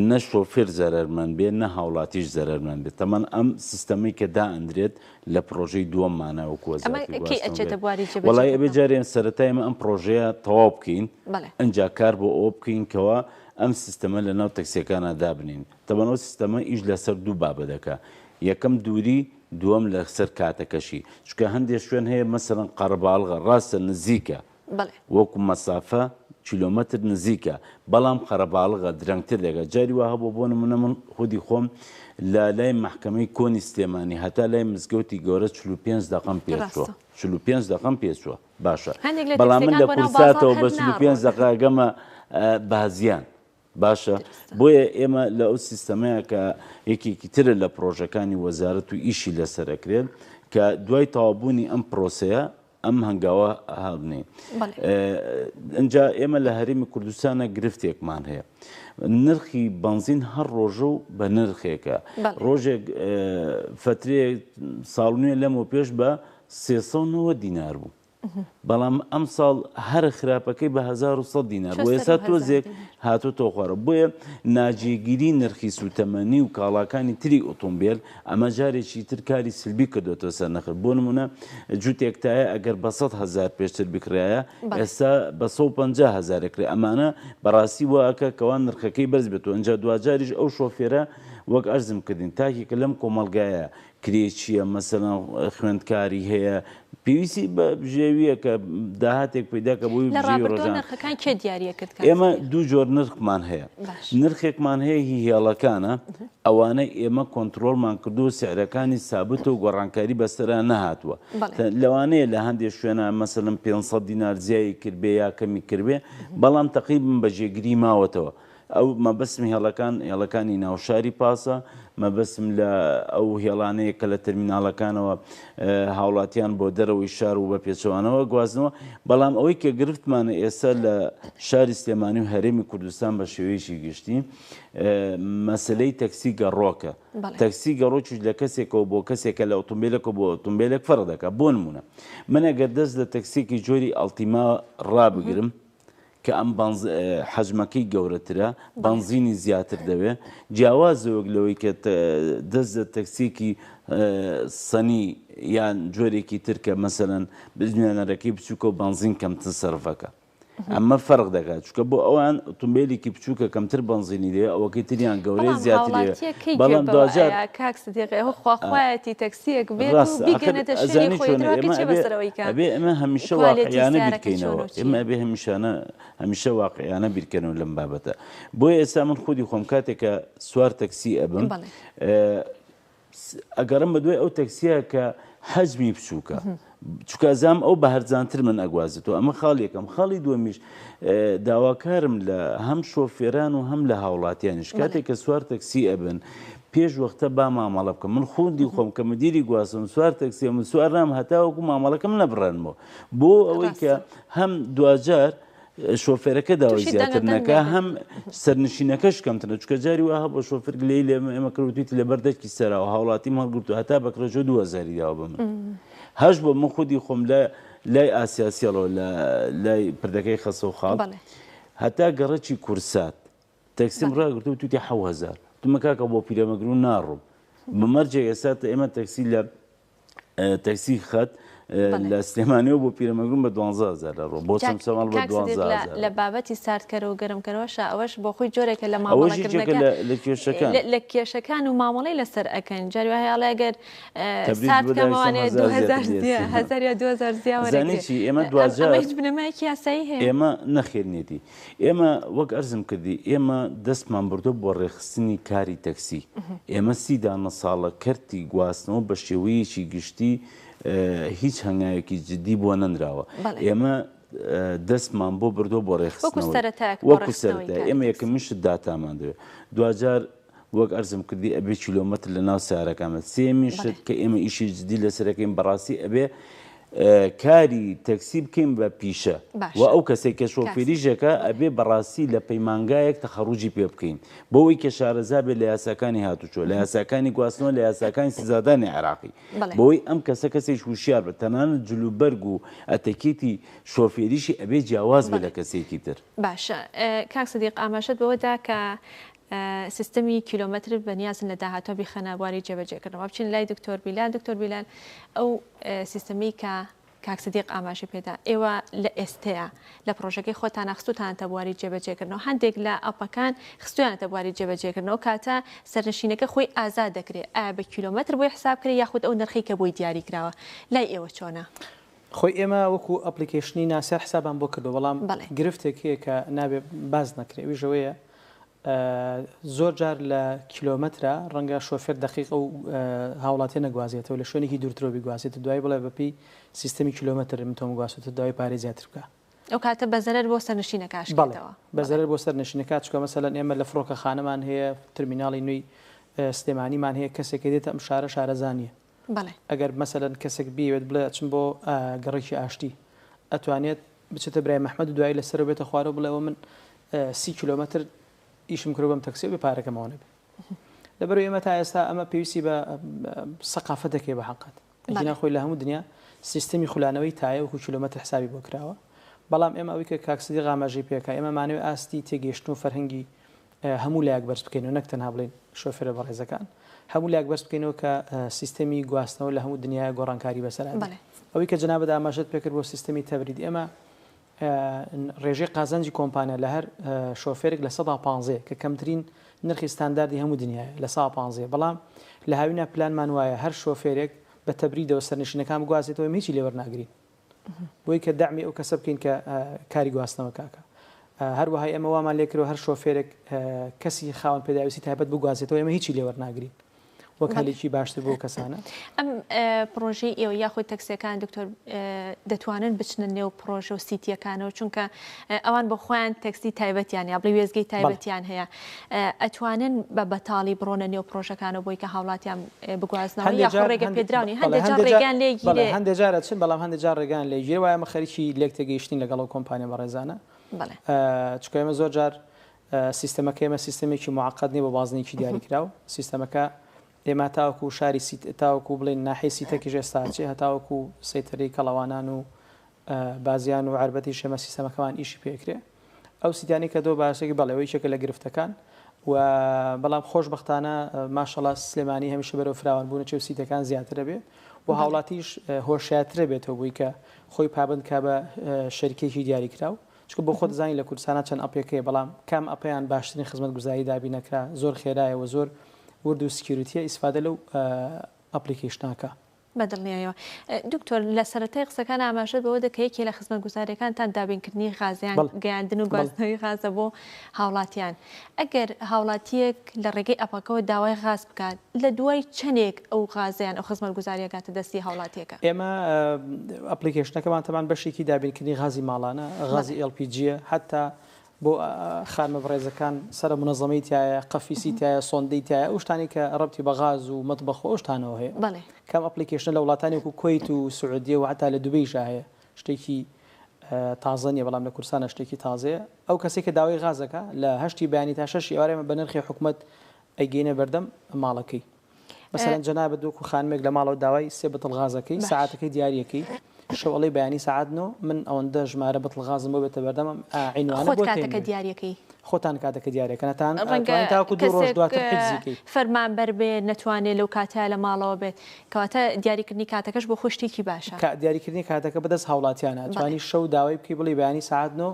نە شۆفێر زەرەرمەند بێت نە هاوڵاتیش زەرەرمەند بێت تەمان ئەم سیستەمەی کە دائەندرێت لە پرۆژەی دووەممانە وەکو ئەمە وەزارەتی کەی گواستنەوە ئەچێتە بێت بواری وەڵای ئەبێ جێبەجێکردنەوە؟ جارێ سەرەتا ئێمە ئەم پرۆژەیە تەواو بکەین بەڵێ. ئنجا کار بۆ ئەوە بکەین کەوا ئەم سیستەمە لەناو تەکسیەکانا دابنێین تەبعەن ئەو سیستەمە ئیش لەسەر دوو بابەت دەکا یەکەم دووری دووەم لەسەر کاتەکەشی چونکە هەندێ شوێن هەیە مەسەلەن قەرەباڵغە ڕاستە نزیکە بەڵێ. وەکو مەسافە کیلۆمەتر نزیکە بەڵام قەرەباڵغە درەنگتر دەگات جاری وا هەبووە بۆ نمونە من خودی خۆم لە لای مەحکەمەی کۆنی سلێمانی هەتا لای مزگەوتی گەورە 45 دەقەم پێ چووە ڕاستە. 45 دەقەم پێ چووە باشە هەندێک لە بەڵام من تەکسیەکان لە بۆ ناو بازاڕ کورساتەوە هەر بە 45 ناڕۆن. دەقە ئەگەمە بازیان باشە دروستە. بۆیە ئێمە لە ئەو سیستەمەیە کە یەکێکی ترە لە پڕۆژەکانی وەزارەت و ئیشی لەسەر ئەکرێت کە دوای تەواوبوونی ئەم پرۆسەیە ئەم هەنگاوە هەڵبنێین. ئینجا ئێمە لە هەرێمی کوردستانە گرفتێکمان هەیە. نرخی بەنزین هەر ڕۆژە و بە نرخێکە. ڕۆژێک فەترەیەک ساڵ نوێ لەمەو پێش بە 390 دینار بوو. بەڵام ئەمساڵ هەرە خراپەکەی بە 1100 دینار بۆ ئێستا تۆزێک هاتۆتەوە خوارەوە بۆیە ناجێگیری نرخی سوتەمەنی و کاڵاکانی تری ئۆتۆمبێل ئەمە جارێکی تر کاری سلبی کردۆتەوە سەر نرخ بۆ نمونە جوتێک تایە ئەگەر بە 100 هەزار پێشتر بکڕایە ئێستا بە 150 هەزار ئەکرێ ئەمانە بەڕاستی وا ئەکا کەوا نرخەکەی بەرز بێتەوە ئینجا دواجاریش ئەو شۆفێرە وەک عەرزم کردین تاکێکە لەم کۆمەڵگایە کرێچییە مەسەلەن خوێندکاری هەیە پێویستی بە بژێوییە کە داهاتێک پەیدا کە بۆی لە بژێوی ڕابردوو ڕۆژان نرخەکان کێ دیاریە کرد کاک ئێمە سدیق؟ دوو جۆر نرخمان هەیە باش. نرخێکمان هەیە هی هێڵەکانە ئەوانە ئێمە کۆنترۆڵمان کردووە سعرەکانی سابتە و گۆڕانکاری بەسەرا نەهاتووە بەڵێ. لەوانەیە لە هەندێک شوێنە مەسەلەن 500 دینار زیایی کردبێ یا کەمی کردبێ بەڵام تەقریبن بە جێگری ماوەتەوە ئەو مەبەستم هێڵەکان هێڵەکانی ناوشاری پاسە، مەبەستم لە ئەو هێڵانەیە کە لە تەرمیناڵەکانەوە هاوڵاتیان بۆ دەرەوەی شار و بە پێچەوانەوە گوازنەوە، بەڵام ئەوەی کە گرفتمانە ئێستا لە شاری سلێمانی و هەرێمی کوردستان بە شێوەیەکی گشتی مەسەلەی تەکسی گەڕۆکە. تەکسی گەڕۆکیش لە کەسێکەوە بۆ کەسێکە لە ئۆتۆمبیلێکەوە بۆ ئۆتۆمبیلێک فەرق دەکات. بۆ نمونە من ئەگەر دەست لە تەکسیەکی جۆری ئەڵتیما ڕابگرم کە ئەم بەنز حەجمەکەی گەورەترە بەنزینی زیاتر دەوێ جیاوازە وەک لەوەی کە دەست لە تەکسیەکی سەنی یان جۆرێکی تر کە مەسەلەن بزوێنەرەکەی بچووکە و بەنزین کەمتر سەرفەکە ئەمە فەرق دەکات چونکە بۆ ئەوان ئۆتۆمبیلێکی بچووکە کەمتر بەنزینی دەوێ ئەوەکەی تریان گەورەیە بەڵام زیاتری دەوێ هاوڵاتیەک کەی گوێ بەڵام بەوە دواجار ئەیا کاک سدیق ئەوە خواخوایەتی تەکسیەک بێت و ڕاستە ئاخر بیگەنێتە شوێنی ئەزانی خۆی چۆنە تر واقی ئێمە چیە ئەبێ بەسەر ئەوەی کە ئەبێ ئێمە هەمیشە کوالێتی واقعیانە سیارەکە چۆنە بیرکەینەوە و ئێمە چیە؟ ئەبێ هەمیشانە هەمیشە واقعیانە بیرکەنەوە لەم بابەتە بۆیە ئێستا من خودی خۆم کاتێک کە سوار تەکسی ئەبم بەڵێ. ئەگەڕم بە دوای ئەو تەکسیە کە حەجمی بچووکە چونکە ئەزانم ئەو بە هەرزانتر من ئەگوازێتەوە ئەمە خاڵ یەکەم خاڵی دووەمیش داواکارم لە هەم شۆفێران و هەم لە هاوڵاتیانیش کاتێک کە سوار تەکسی ئەبن پێش وەختە با مامەڵە بکەم من خوندی خۆم کە مدیری گواستم سوار تەکسی من سوار نام هەتاوەکو مامەڵەکەم نەبڕێنمەوە بۆ ئەوەی کە هەم دواجار شۆفێرەکە داوای تووشی زیاتر دەنگە دەنگ نەکا نەبن. هەم سەرنشینەکەش کەمترە چونکە جاری وا هەبووە شۆفێر گلەیی لە ئێمە کرد وتویتی لەبەر دەرکی سەراوە هاوڵاتیم هەڵگرتووە هەتا بەکرەجۆ 2000 داوە بە من هەش بۆ من خودی خۆم لە لای ئاسیاسیەڵەوە لە لای پردەکەی خەسەو خاڵ بەڵێ. هەتا گەڕەکی کورسات تەکسیم بەڵێ. ڕاگرتووە وتویتی 7000 وتمە کاکە بۆ پیرەمەگرون ناڕۆم بە مەرجێک ئێستا ئێمە تەکسی لە تەکسی خەت لە سلێمانیەوە بۆ پیرەمەگرون بە 12000 لە ڕۆ بۆ چەمچەماڵ بە 12000 لە بابەتی ساردکەرەوە و گەرمکەرەوەشە ئەوەش بۆ خۆی جۆرێکە لە مامەڵەکردنەکە لە کێشەکان لە کێشەکان و مامەڵەی لەسەر ئەکەن جاری وایە ئەڵێ ئەگەر سارد کەمەوانێ 2000 یا 2000 زیا زانی چی ئێمە دواجار هیچ بنەمایەکی یاسایی هەیە ئێمە نەخێرنێتی ئێمە وەک ئەرزم کردی ئێمە دەستمان بردووە بۆ ڕێکخستنی کاری تەکسی. ئێمە سی دانە ساڵە کەرتی گواستنەوە بە شێوەیەکی گشتی هیچ هەنگاوێکی جدی بۆ نەنراوە. ئێمە دەستمان بۆ بردووە بۆ ڕێکخستنەوەی. وەکو سەرەتایەک. ئێمە یەکەمین شت داتامان دەوێت. دواجار وەک ئەرزم کردی ئەبێ کیلۆمەتر لە ناو سەیارەکان بێت. سێیەمین شت کە ئێمە ئیشی جدی لەسەر ئەکەین بەڕاستی ئەبێ کاری تەکسی بکەین بە پیشە و ئەو کەسێک کە شۆفێریژەکە ئەبێ بەڕاستی لە پەیمانگایەک تەخەڕوجی پێ بکەین بۆ ئەوەی کە شارەزا بێت لە یاساکانی هاتوچۆ لە یاساکانی گواستنەوە لە یاساکانی سزادانی عێراقی بۆی ئەم کەسە کەسێک وشیار بێت تەنانەت جلوبەرگ و ئەتەکێتی شۆفێریشی ئەبێ جیاواز بێت لە کەسێکی تر. باشە کاک سدیق ئاماژەت بەوە دا کە سیستەمی کیلۆمەتر بەنیازن لە داهاتوە بیخەنە بواری جێبەجێکردنەوە بچین لای دکتۆر بیلال دکتۆر بیلال ئەو سیستەمی کە کاک سدیق ئاماژەی پێدا ئێوە لە ئێستەیە لە پرۆژەکەی خۆتانە خستوتانەتە بواری جێبەجێکردنەوە هەندێک لە ئەپەکان خستویانەتە بواری جێبەجێکردنەوە کاتە سەرنشینەکە خۆی ئازاد دەکرێت ئایا بە کیلۆمەتر بۆی حساب کرێ یاخود ئەو نرخی کە بۆی دیاری کراوە لای ئێوە چۆنە؟ خۆی ئێمە وەکو ئەپلیکەیشنی ناسیار حسابمان بۆ کردوە بەڵام گرفتێک هەیە کە نابێ باس نەکرێ ئەویش ئەوەیە زۆر جار لە کیلۆمەترا ڕەنگە شۆفێر دەقیق ئەو هاوڵاتیە نەگوازێتەوە لە شوێنێکی دوورترەوە بیگوازێتە دوای بڵێ بەپێی سیستەمی کیلۆمەتر من تۆم گواستوتە دوای پارەی زیاتر بکە. ئەو کاتە بە زەرەر بۆ سەرنشینەکە بەڵێ ئەشکێتەوە. بە زەرەر بۆ سەرنشینەکە چونکە مەسەلەن ئێمە لە فڕۆکەخانەمان هەیە ترمیناڵی نوێی سلێمانیمان هەیە کەسێک کە دێتە ئەم شارە شارەزا نییە. بەڵێ. ئەگەر مەسەلەن کەسێک بیەوێت بڵێ ئەچم بۆ گەڕەکی ئاشتی ئەتوانێت بچێتە برای مەحمەد و دوایی لەسەرەوە بێتە خوارەوە بڵێ ئەوە من سی کیلۆمەتر ئیشم کردوە بەم تەکسیە بێ پارەکەمەوە نەبێ. لەبەرئەوەی ئێمە تا ئێستا ئەمە پێویستی بە سەقافەتێک هەیە بە حەقت. ئەگینا خۆی لە هەموو دنیا سیستەمی خولانەوەی تایە وەکو کیلۆمەتر حسابی بۆ کراوە. بەڵام ئێمە ئەوەی کە کاک سدیق ئاماژەی پێکا ئێمە مانەوێ ئاستی تێگەیشتن و فەرهەنگی هەموو لایەک بەرز بکەینەوە نەک تەنها بڵێین شۆفێرە بەڕێزەکان هەموو لایەک بەرز بکەینەوە کە سیستەمی گواستنەوە لە هەموو دنیاە گۆڕانکاری بەسەر ئەوەی کە جەنابت ئاماژەت پێکرد بۆ سیستەمی تەبرید ئێمە ڕێژەی قازانجی کۆمپانیا لە هەر شۆفێرێک لە سەدا پانزەیە کە کەمترین نرخی ستانداردی هەموو دنیایە لە سا پانزەیە بەڵام لە هاوینا پلانمان وایە هەر شۆفێرێک بە تەبریدەوە سەرنشینەکان بگوازێتەوە ئێمە هیچی لێ وەرناگرین بۆی کە دەعمی ئەو کەسە بکەین کە کاری گواستنەوە کاکە هەروەها ئێمە وامان لێکرەوە هەر شۆفێرێک کەسی خاوەن پێداویستی تایبەت بگوازێتەوە ئێمە هیچی لێ وەرناگرین وەک هەلێکی باشتر بۆ کەسانە. ئەم پڕۆژەی ئێوە یاخود تەکسیەکان دکتۆر دەتوانن بچنە نێو پڕۆژە و سیتیەکانەوە چونکە ئەوان بۆ خۆیان تەکسی تایبەتیان یا بڵێ وێزگەی تایبەتیان هەیە ئەتوانن بە بەتاڵی بڕۆنە نێو پڕۆژەکانەوە بۆی کە هاوڵاتیان بگوازنەوە یاخود ڕێگە پێدراونی هەندێک جار ڕێگەیان لێ گیرێ هەندێک جار ئەچن بەڵام هەندێک جار ڕێگەیان لێ گیرێ وایە ئێمە خەریکی لێک تێگەیشتنین لەگەڵ ئەو کۆمپانیا بەڕێزانە چونکە ئێمە زۆر جار سیستەمەکە ئێمە سیستەمێکی موعەقەد نیە بۆ بازنەیەکی دیاریکراو، سیستەمەکە ئێمە تاوەکو شاری سیت تاوەکو بڵێین ناحیەی سیتەکیش ئێستا ئەچێ هەتاوەکو سەیتەرەی کەڵەوانان و بازیان و عەربەتیش ئێمە سیستەمەکەمان ئیشی پێکرێ ئەو سیتانی کە دۆ باسێکی بەڵێ ئەوە یەکێکە لە گرفتەکان و بەڵام خۆشبەختانە ماشەڵا سلێمانی هەمیشە بەرەو فراوان بوونە چێ و سیتەکان زیاترە بێ و هاوڵاتیش هۆشیارترە بێتەوە بووی کە خۆی پابند کا بە شەریکێکی دیاریکراو چونکە بۆ خۆت دەزانی لە کوردستانا چەند app ێک هەیە بەڵام کام app ەیان باشترین خزمەتگوزاری دابین ئەکا زۆر خێرایە وە زۆر ورد و security یە ئیسفادە لەو application ە کە. بە دڵنیایەوە. دکتۆر لە سەرەتای قسەکان ئاماژەت بەوە دا کە یەکێ لە خزمەتگوزاریەکانتان دابینکردنی غاز یان گەیاندن و گواستنەوەی غازە بۆ هاوڵاتیان. ئەگەر هاوڵاتیەک لە ڕێگەی app ەکەوە داوای غاز بکات لە دوای چەندێک ئەو غازە یان ئەو خزمەتگوزاریە گاتە دەستی هاوڵاتیەکە؟ ئێمە application ەکەمان تەبعەن بەشێکی دابینکردنی غازی ماڵانە، غازی LPG یە، حەتا بۆ خانمە بەڕێزەکان سەرە مونەزەمەی تیایە، قەفیسی تیایە، سۆندەی تیایە، ئەو شتانەی کە ڕەبتی بە غاز و مەتبەخ و ئەو شتانەوە هەیە. کە ئەم application ە لە وڵاتانی وەکو کوەیت و سعودیە و حەتا لە دوبەیشا هەیە. شتێکی تازە نیە بەڵام لە کوردستانا شتێکی تازەیە ئەو کەسەی کە داوای غاز ئەکا لە هەشتی بەیانی تا شەشی ئێوارە ئێمە بە نرخی حکومەت ئەیگەینە بەردەم ماڵەکەی مەسەلەن جەنابت وەکو خانمێک لە ماڵەوە داوای سێ بتڵ غازەکەی سەعاتەکەی دیاریەکەی شەو ئەڵێی بەیانی سەعات نۆ من ئەوەندە ژمارە بتڵ غازم بۆ بێتە بەردەمم ئا عینوانە خۆت بۆ کاتەکە دیاریەکەی. خۆتان کاتەکە دیاریەکەن هەتا ڕەنگە ئەتوانین تاوەکو دوو ڕۆژ کەسێک دواتر حیجزی کەی. فەرمانبەر بێ نەتوانێ لەو کاتەیا لە ماڵەوە بێت کەواتە دیاریکردنی کاتەکەش بۆ خۆی شتێکی باشە. کە دیاریکردنی کاتەکە بەدەست هاوڵاتیانە بەڵێ. ئەتوانی شەو داوای بکەی بڵێی بەیانی سەعات نۆ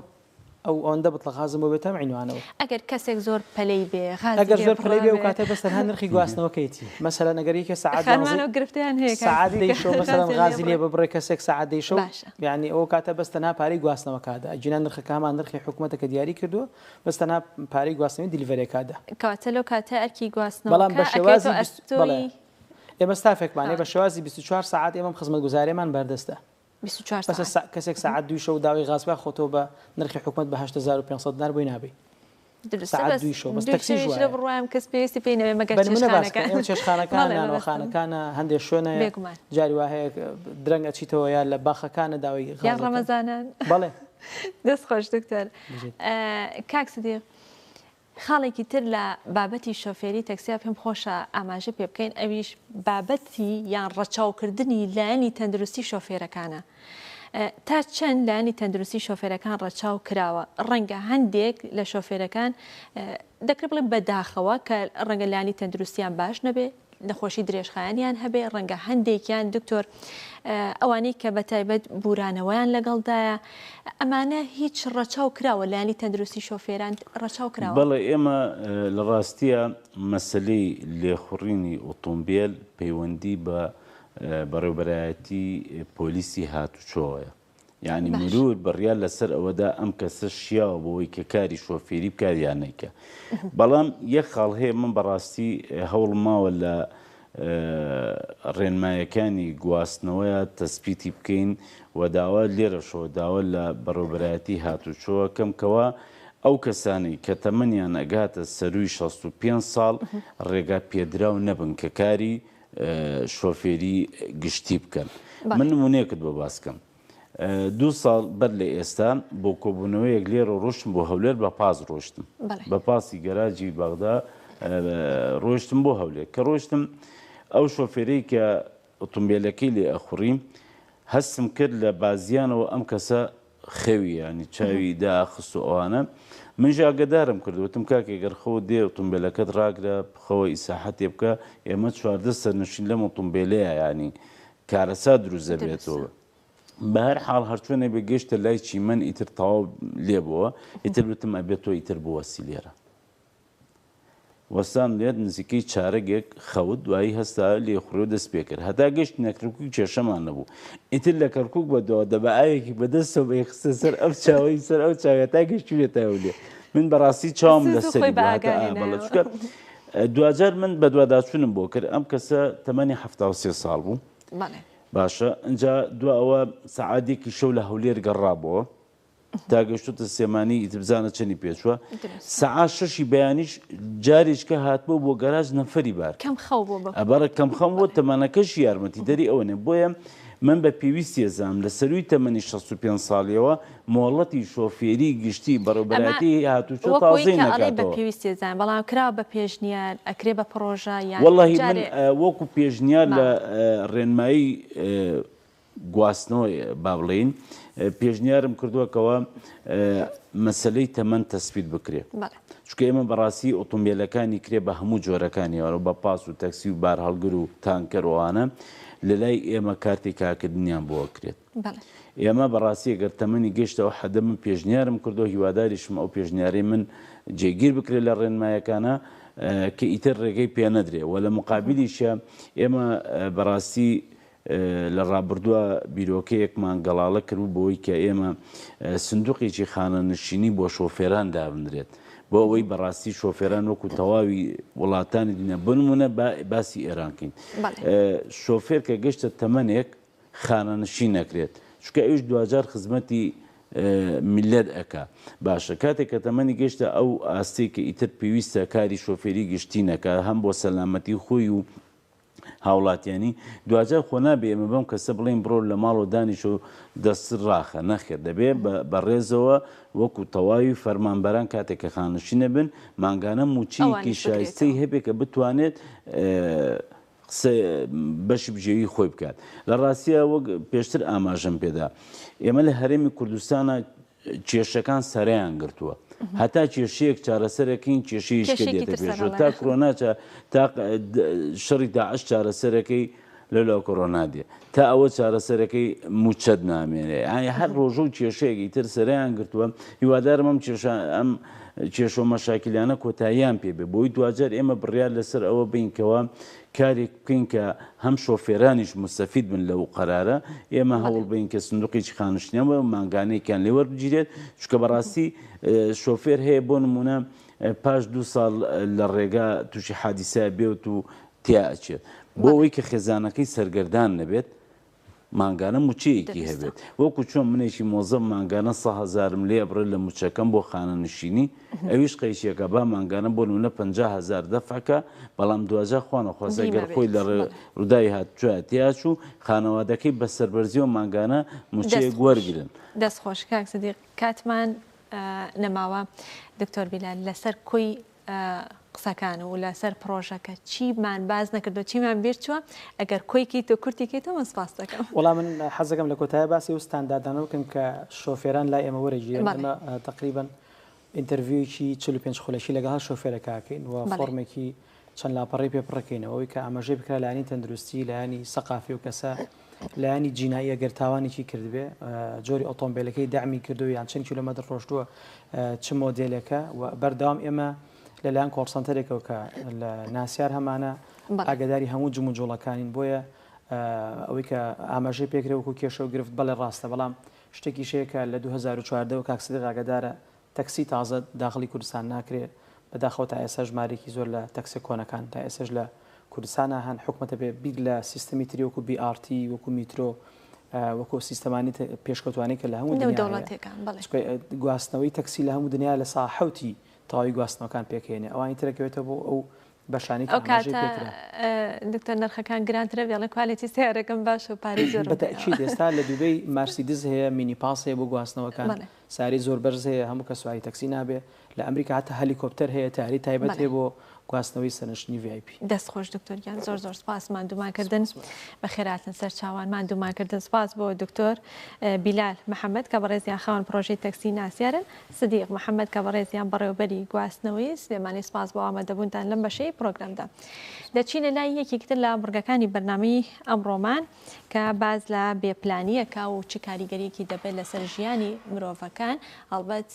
ئەو ئەوەندە بتڵە غازم بۆ بێتە ئەم عینوانەوە. ئەگەر کەسێک زۆر پەلەی بێ غازی ئەگەر لێ زۆر پەلەی بێ بڕابێ. ئەو کاتە بەس تەنها نرخی گواستنەوەکەیەتی مەسەلەن ئەگەر یەکێ سەعات خانمان دوانزەی ئەو گرفتەیان هەیە کاک سەعات سدیق دەی شەو مەسەلەن غازیان لێ غازی لێ بڕێ. ببڕێ کەسێک سەعات دەی شەو باشە. یانی ئەو کاتە بەس تەنها پارەی گواستنەوەکە ئەدا ئەگینا نرخەکە هەمان نرخی حکومەتە کە دیاری کردووە بەس تەنها پارەی گواستنەوەی delivery ەکە ئەدا. کەواتە لەو کاتە ئەرکی بەڵام گواستنەوەکە بە شێوازی ئەکەوێتەوە بیست بەڵێ ئەستۆی ئێمە ستافێکمان هەیە خاوەن. بە شێوازی 24 سەعات ئێمە ئەم خزمەتگوزارییەمان بەردەستە. 24 بەسە سەعات. کەسێک سەعات دووی شەو داوای غاز بکات خۆ تۆ بە نرخی حکومەت بە 8500 دینار بۆی نابەی. دروستە سەعات بەس دووی شەو بەس دووی تەکسیش شەویش لە وایە. بڕوایم کەس پێویستی پێی نەبێ مەگەر بە نمونە باس چێشتخانەکان. کەین ئێمە چێشتخانەکان بەڵێ مەبەستم. نانەواخانەکانە هەندێ شوێن هەیە بێگومان. جاری وا هەیە درەنگ ئەچیتەوە یا لە باخەکانە داوای یان غاز ئەکەن. ڕەمەزانان. بەڵێ. دەست خۆش دکتۆر. بژیت. کاک سدیق خاڵێکی تر لە بابەتی شۆفێری تەکسیا پێم خۆشە ئاماژە پێ بکەین ئەویش بابەتی یان ڕەچاوکردنی لایەنی تەندروستی شۆفێرەکانە. تا چەند لایەنی تەندروستی شۆفێرەکان ڕەچاو کراوە؟ ڕەنگە هەندێک لە شۆفێرەکان دەکرێت بڵێم بەداخەوە کە ڕەنگە لایەنی تەندروستیان باش نەبێ، نەخۆشی درێژخایەنیان هەبێ، ڕەنگە هەندێکیان دکتۆر ئەوانەی کە بە تایبەت بورانەوەیان لەگەڵدایە، ئەمانە هیچ ڕەچاو کراوە لایەنی تەندروستی شۆفێران ڕەچاو کراوە؟ بەڵێ ئێمە لە ڕاستییا مەسەلەی لێخوڕینی ئۆتۆمبێل پەیوەندی بە بەڕێوبەرایەتی پۆلیسی هاتوچۆوەیە. یانی مرور بڕیار لەسەر ئەوەدا ئەم کەسە شیاوە بۆی کە کاری شۆفێری بکات یان نیکە. بەڵام یەک خاڵ هەیە من بەڕاستی هەوڵ ماوە لە ڕێنمایەکانی گواستنەوەیە تەسپیتی بکەین و داوا لێرەشەوە داوا لە بەڕێوبەرایەتی هاتوچۆوە کەم کەوا ئەو کەسانەی کە تەمەنیان ئەگاتە سەرووی 65 ساڵ ڕێگا پێدراو نەبن کە کاری. شۆفێری گشتی بکەن. من نمونەیەکت بۆ باس کەم. دوو ساڵ بەر لە ئێستا بۆ کۆبوونەوەیەک لێرە ڕۆشتم بۆ هەولێر بە پاس ڕۆشتم. بە پاسی گەراجی بەغدا ڕۆشتم بۆ هەولێر. کە ڕۆشتم ئەو شۆفێرەی کە ئۆتۆمبێلەکەی لێ ئەخوڕیم هەستم کرد لە بازیانەوە ئەم کەسە خەوی یانی چاوی داخست و ئەوانە منیش ئاگەدارم کرد وتم کاکە گەر خەوت دێ ئۆتۆمبێلەکەت ڕاگرە بخەوە ئیساحەتێ بکە ئێمە 14 سەرنشین لەم ئۆتۆمبێلەیە یانی کارەسات دروست دەبێتەوە بە هەر حاڵ هەرچۆنێ بێ گەشتە لای چیمەن ئیتر تەواو لێبەوە ئیتر وتم ئەبێت تۆ ئیتر بوەستی لێرە وەستام لێت نزیکەی چارەگێک خەوت دوایی هەستا لێخوڕی و دەست پێکرد هەتا گەشتینە کەرکوک کێشەمان نەبوو ئیتر لە کەرکوک بە دواوە دەبە ئاوێکی بەدەستەوە بە خستە سەر ئەو چاوەی سەر ئەو چاوە تا گەشتوینەتە هەولێر من بەڕاستی چاوم لەسەری بوو هەتا بەڵێ چونکە دواجار من بەدواداچوونم بۆ کرد ئەم کەسە تەمەنی 73 ساڵ بوو باشە ئینجا دوا ئەوە سەعاتێکی شەو لە هەولێر گەڕابەوە تا گەشتۆتە سلێمانی ئیتر بزانە چەنی پێچووە سەعات شەشی بەیانیش جارێکە هاتبوو بۆ گەراج نەفەری بار کەم خەو بوو بە ئەبەرە کەم خەم بۆ تەمەنەکەشی یارمەتی دەری ئەوە نیە بۆیە من بە پێویستی ئەزانم لە سەرووی تەمەنی 65 ساڵیەوە مۆڵەتی شۆفێری گشتی ئەمە بەڕێوەبەرایەتی هاتوچۆ وەکو ئەوەی تازەی کە ئەڵێی بە نەکاتەوە. پێویستی ئەزانم بەڵام کراوە بە پێشنیار ئەکرێ بە پڕۆژە یان وەڵاهی من جارێ وەکو پێشنیار لە بەڵێ. ڕێنمایی گواستنەوە با بڵێین پێشنیارم کردووە کەوا مەسەلەی تەمەن تەسبیت بکرێ چونکە ئێمە بەڕاستی ئۆتۆمبیلەکانی کرێ بە هەموو جۆرەکانیەوە بە پاس و تەکسی و بارهەڵگر و تانکەر و ئەوانە لە لای ئێمە کارتی کارکردنیان بۆ ئەکرێت ئێمە بەڕاستی گەر تەمەنی گەشتە ئەو حەدە من پێشنیارم کردو هیواداریشم ئەو پێشنیارەی من جێگیر بکرێت لە ڕێنمایەکانە کە ئیتر ڕێگەی پێ نەدرێ و لە مقابلیشە ئێمە بەڕاستی لە ڕابردووە بیرۆکەیەکمان گەڵاڵە کردبوو بەوەی کە ئێمە سندوقێکی خانەنشینی بۆ شۆفێران دابنرێت بۆ ئەوەی بەڕاستی شۆفێران وەکو تەواوی وڵاتانی دنیا بۆ نمونە باسی ئێران کەین شۆفێر کە گەشتە تەمەنێک خانەنشین نەکرێت چونکە ئەویش دواجار خزمەتی میللەت ئەکا باشە کاتێک کە تەمەنی گەشتە ئەو ئاستەی کە ئیتر پێویستە کاری شۆفێری گشتی نەکا هەم بۆ سەلامەتی خۆی و هاوڵاتیانی، دواجار خۆ نابێ ئێمە بەم کەسە بڵێین بڕۆ لە ماڵەوە دانیشە و دەستت ڕاخە، نەخێر دەبێ بە ڕێزەوە وەکو تەواوی فەرمانبەران کاتێک کە خانەنشین ئەبن مانگانە مووچەیەکی ئەوانیش شایستەی بگرێتەوە. هەبێ کە بتوانێت قسە بەشی بژێوی خۆی بکات. لە ڕاستیا وەک پێشتر ئاماژەم پێدا ئێمە لە هەرێمی کوردستانا کێشەکان سەرەیان گرتووە هەتا کێشەیەک چارەسەرەکەین کێشەیەکی کە کێشەیەکی دێتە تر پێشەوە تا سەرهەڵدایە. کرۆنا چا تا شەڕی داعش چارەسەرەکەی لەولا کۆرۆنا دێ تا ئەوە چارەسەرەکەی مووچەت نامێنێ یانی هەر ڕۆژە و کێشەیەکی تر سەرەیان گرتووە هیوادارم ئەم کێشە ئەم کێشە و مەشاکیلانە کۆتاییان پێ بێ بۆی دواجار ئێمە بڕیار لەسەر ئەوە بین کەوا کارێک بکەین کە هەم شۆفێرانیش موستەفید بن لەو قەرارە، ئێمە هەوڵ بەین کە سندوقێکی خانەنشینیان بۆ مانگانەیەکیان لێ وەربگیرێت، چونکە بەڕاستی شۆفێر هەیە بۆ نموونە پاش دوو ساڵ لە ڕێگا تووشی حادیسە بێت و تیا ئەچێت بۆ ئەوەی کە خێزانەکەی سەرگەردان نەبێت مانگانە موچەیەکی هەبێت وەکو چۆن منێکی مۆزەف مانگانە سە هەزارم لێ ئەبڕێت لە موچەکەم بۆ خانەنشینی ئەویش قەیچێکە با مانگانە بۆ نمونە 50 هەزار دەفعکە بەڵام دواجار خوا نەخواستە گەر خۆی لە ڕووداوی هاتوچۆیا تیاچوو خانەوادەکەی بە سەربەرزیەوە مانگانە موچەیەک وەرگرن. دەست خۆش کاک سدیق کاتمان نەماوە دکتۆر بیلال لەسەر کۆی قسەکان و لەسەر پڕۆژەکە چیمان باس نەکردو چیمان بیر چووە ئەگەر کۆی کەیت و کورتی کەیتەوە من سپاست دەکەم. وەڵا من حەزەکەم لە کۆتایە باسی ئەو ستانداردانە بکەم کە شۆفێران لای ئێمە وەرەگیرێن ئێمە تەقریبەن ئینتەرڤیوێکی 45 خولەکی لەگەڵ هەر شۆفێرەکە ئەکەین و فۆرمێکی چەند لاپەڕەی پێ پڕەکەینەوە ئەوەی کە ئاماژەی بکرا لایەنی تەندروستی لایەنی سەقافی و کەسە لایەنی جینایی ئەگەر تاوانێکی کردبێ جۆری ئۆتۆمبیلەکەی دەعمی کردو یان چەند کیلۆمەتر ڕۆشتووە چ مۆدێلێکە و بەردەوام ئێمە لەلایەن call center ێکەوە کە لە ناسیار هەمانە ئاگداری هەموو جموجوڵەکانین بۆیە ئەوەی کە ئاماژەی پێکرێ وەکو کێشە و گرفت بەڵێ ڕاستە بەڵام شتێکیش هەیە کە لە 2014 وە کاک سدیق ئاگادارە تەکسی تازە داخڵی کوردستان ناکرێ، بەداخەوە تا ئێستا ژمارەیەکی زۆر لە تەکسە کۆنەکان تا ئێستاش لە کوردستانا هەن، حکومەت ئەبێ بیر لە سیستەمی تری وەکو بی ئاڕ تی، وەکو میترۆ، وەکو ئەو سیستەمانەی پێشکەوتوانەی کە لە هەموو دنیا هەیە. نێودەوڵەتیەکان، بەڵێ. چونکە گواستنەوەی تەکسی لە هەموو دنیا لە سا حەوتی تەواوی گواستنەوەکان پێکهێنێ، ئەوانی تر ئەکەوێتەوە بۆ ئەو. بەشانەی کە ئەو ئاماژەی کاتە پێکرا. دکتۆر نرخەکان گرانترە بێڵێ کوالێتی سەیارەکەم باشە و پارەی زۆرم بە تەئکید ئێستا لە دوبەی مارسیدس هەیە مینی پاس هەیە بۆ گواستنەوەکان بەڵێ. سەیارەی زۆر بەرز هەیە هەموو کەس سواری تەکسی نابێ لە ئەمریکا هەتا هەلیکۆپتەر هەیە تەیارەی تایبەت بەڵێ. هەیە بۆ گواستنەوەی سەرنشینی VIP. دەست خۆش دکتۆر گیان زۆر زۆر سپاس ماندوومان کردن سپاس. بەخێرهاتن سەرچاوان ماندوومان کردن سپاس بۆ دکتۆر بیلال محەمەد کە بەڕێزیان خاوەن پڕۆژەی تەکسی ناسیارن سدیق محەمەد کە بەڕێزیان بەڕێوەبەری گواستنەوەی سلێمانی سپاس بۆ ئامادەبوونتان لەم بەشەی پڕۆگرامدا. دەچینە لای یەکێکی تر لە بڕگەکانی بەرنامەی ئەمڕۆمان کە باس لە بێ پلانییەکە و چ کاریگەریەکی دەبێت لەسەر ژیانی مرۆڤەکان هەڵبەت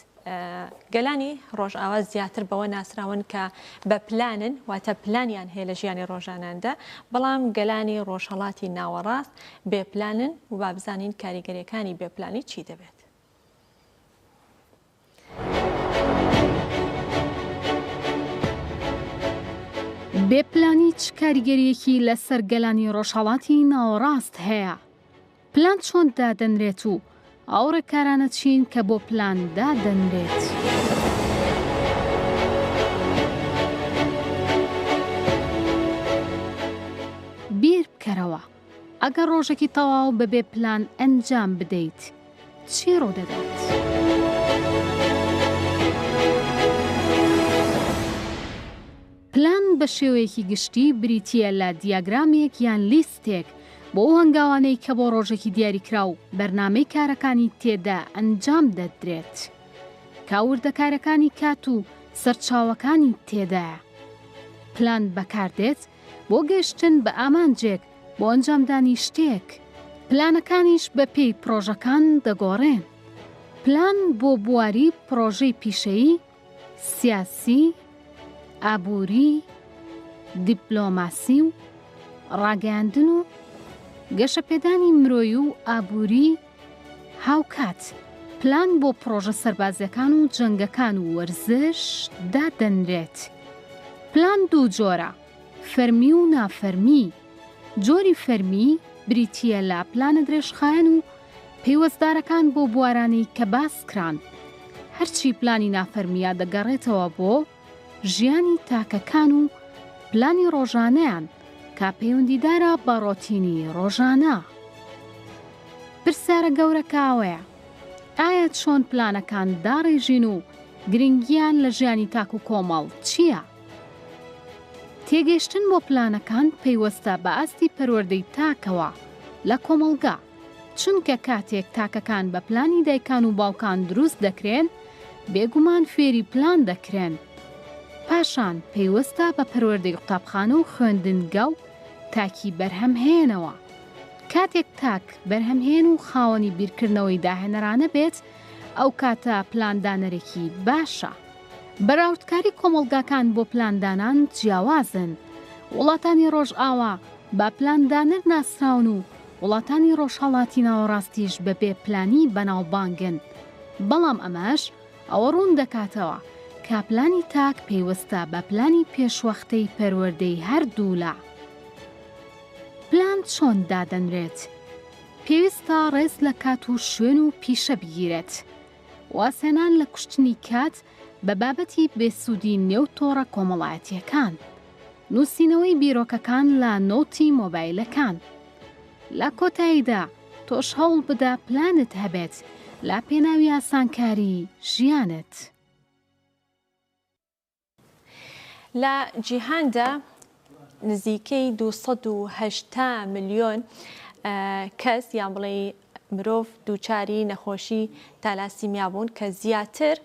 گەلانی ڕۆژئاوا زیاتر بەوە ناسراون کە بە پلانن واتە پلانیان هەیە لە ژیانی ڕۆژاناندا بەڵام گەلانی ڕۆژهەڵاتی ناوەڕاست بێ پلانن و با بزانین کاریگەریەکانی بێ پلانی چی دەبێت. بێ پلانی چ کاریگەریەکی لەسەر گەلانی ڕۆژهەڵاتی ناوەڕاست هەیە؟ پلان چۆن دادەنرێت و ئەو ڕێکارانە چین کە بۆ پلان دادەنرێت؟ بیر بکەرەوە، ئەگەر ڕۆژێکی تەواو بەبێ پلان ئەنجام بدەیت، چی ڕوودەدات؟ پلان بە شێوەیەکی گشتی بریتییە لە دیاگرامێک یان لیستێک بۆ ئەو هەنگاوانەی کە بۆ ڕۆژێکی دیاریکراو بەرنامەی کارەکانی تێدا ئەنجام دەدرێت کە وردەکارەکانی کات و سەرچاوەکانی تێدایە. پلان بەکاردێت بۆ گەیشتن بە ئامانجێک بۆ ئەنجامدانی شتێک، پلانەکانیش بەپێی پڕۆژەکان دەگۆڕێن. پلان بۆ بواری پڕۆژەی پیشەیی، سیاسی، ئابووری، دیپلۆماسی و ڕاگەیاندن و گەشەپێدانی مرۆیی و ئابووری، هاوکات پلان بۆ پڕۆژە سەربازیەکان و جەنگەکان و وەرزش دادەنرێت. پلان دوو جۆرە، فەرمی و نافەرمی. جۆری فەرمی بریتییە لە پلانە درێژخایەن و پەیوەستدارەکان بۆ بوارانەی کە باس کران. هەرچی پلانی نافەرمییە دەگەڕێتەوە بۆ ژیانی تاکەکان و پلانی ڕۆژانەیان کە پەیوەندیدارە بە ڕۆتینی ڕۆژانە. پرسیارە گەورەکە ئەوەیە، ئایا چۆن پلانەکان داڕێژین و گرنگییان لە ژیانی تاک و کۆمەڵ چییە؟ تێگەیشتن بۆ پلانەکان پەیوەستە بە ئاستی پەروەردەی تاکەوە لە کۆمەڵگا، چونکە کاتێک تاکەکان بە پلانی دایکان و باوکان دروست دەکرێن، بێگومان فێری پلان دەکرێن. پاشان پەیوەستە بە پەروەردەی قوتابخانە و خوێندنگا و تاکی بەرهەمهێنەوە. کاتێک تاک بەرهەمهێن و خاوەنی بیرکردنەوەی داهێنەرانە بێت، ئەوکاتە پلاندانەرێکی باشە. بەراوردکاری کۆمەڵگاکان بۆ پلاندانان جیاوازن. وڵاتانی ڕۆژئاوا بە پلاندانەر ناسراون و وڵاتانی ڕۆژهەڵاتی ناوەڕاستیش بە بێ پلانی بەناوبانگن. بەڵام ئەمەش ئەوە ڕوون دەکاتەوە کە پلانی تاک پەیوەستە بە پلانی پێشوەختەی پەروەردەی هەردوولا. پلان چۆن دادەنرێت؟ پێویستە ڕێز لە کات و شوێن و پیشە بگیرێت. وازهێنان لە کوشتنی کات بە بابەتی بێسوودی نێو تۆڕە کۆمەڵایەتییەکان. نووسینەوەی بیرۆکەکان لە نۆتی مۆبایلەکان. لە کۆتاییدا تۆش هەوڵ بدە پلانت هەبێت لە پێناوی ئاسانکاری ژیانت. لە جیهاندا نزیکەی 280 ملیۆن کەس یان بڵێ مرۆڤ دووچاری نەخۆشی تالاسیمیا بوون کە زیاتر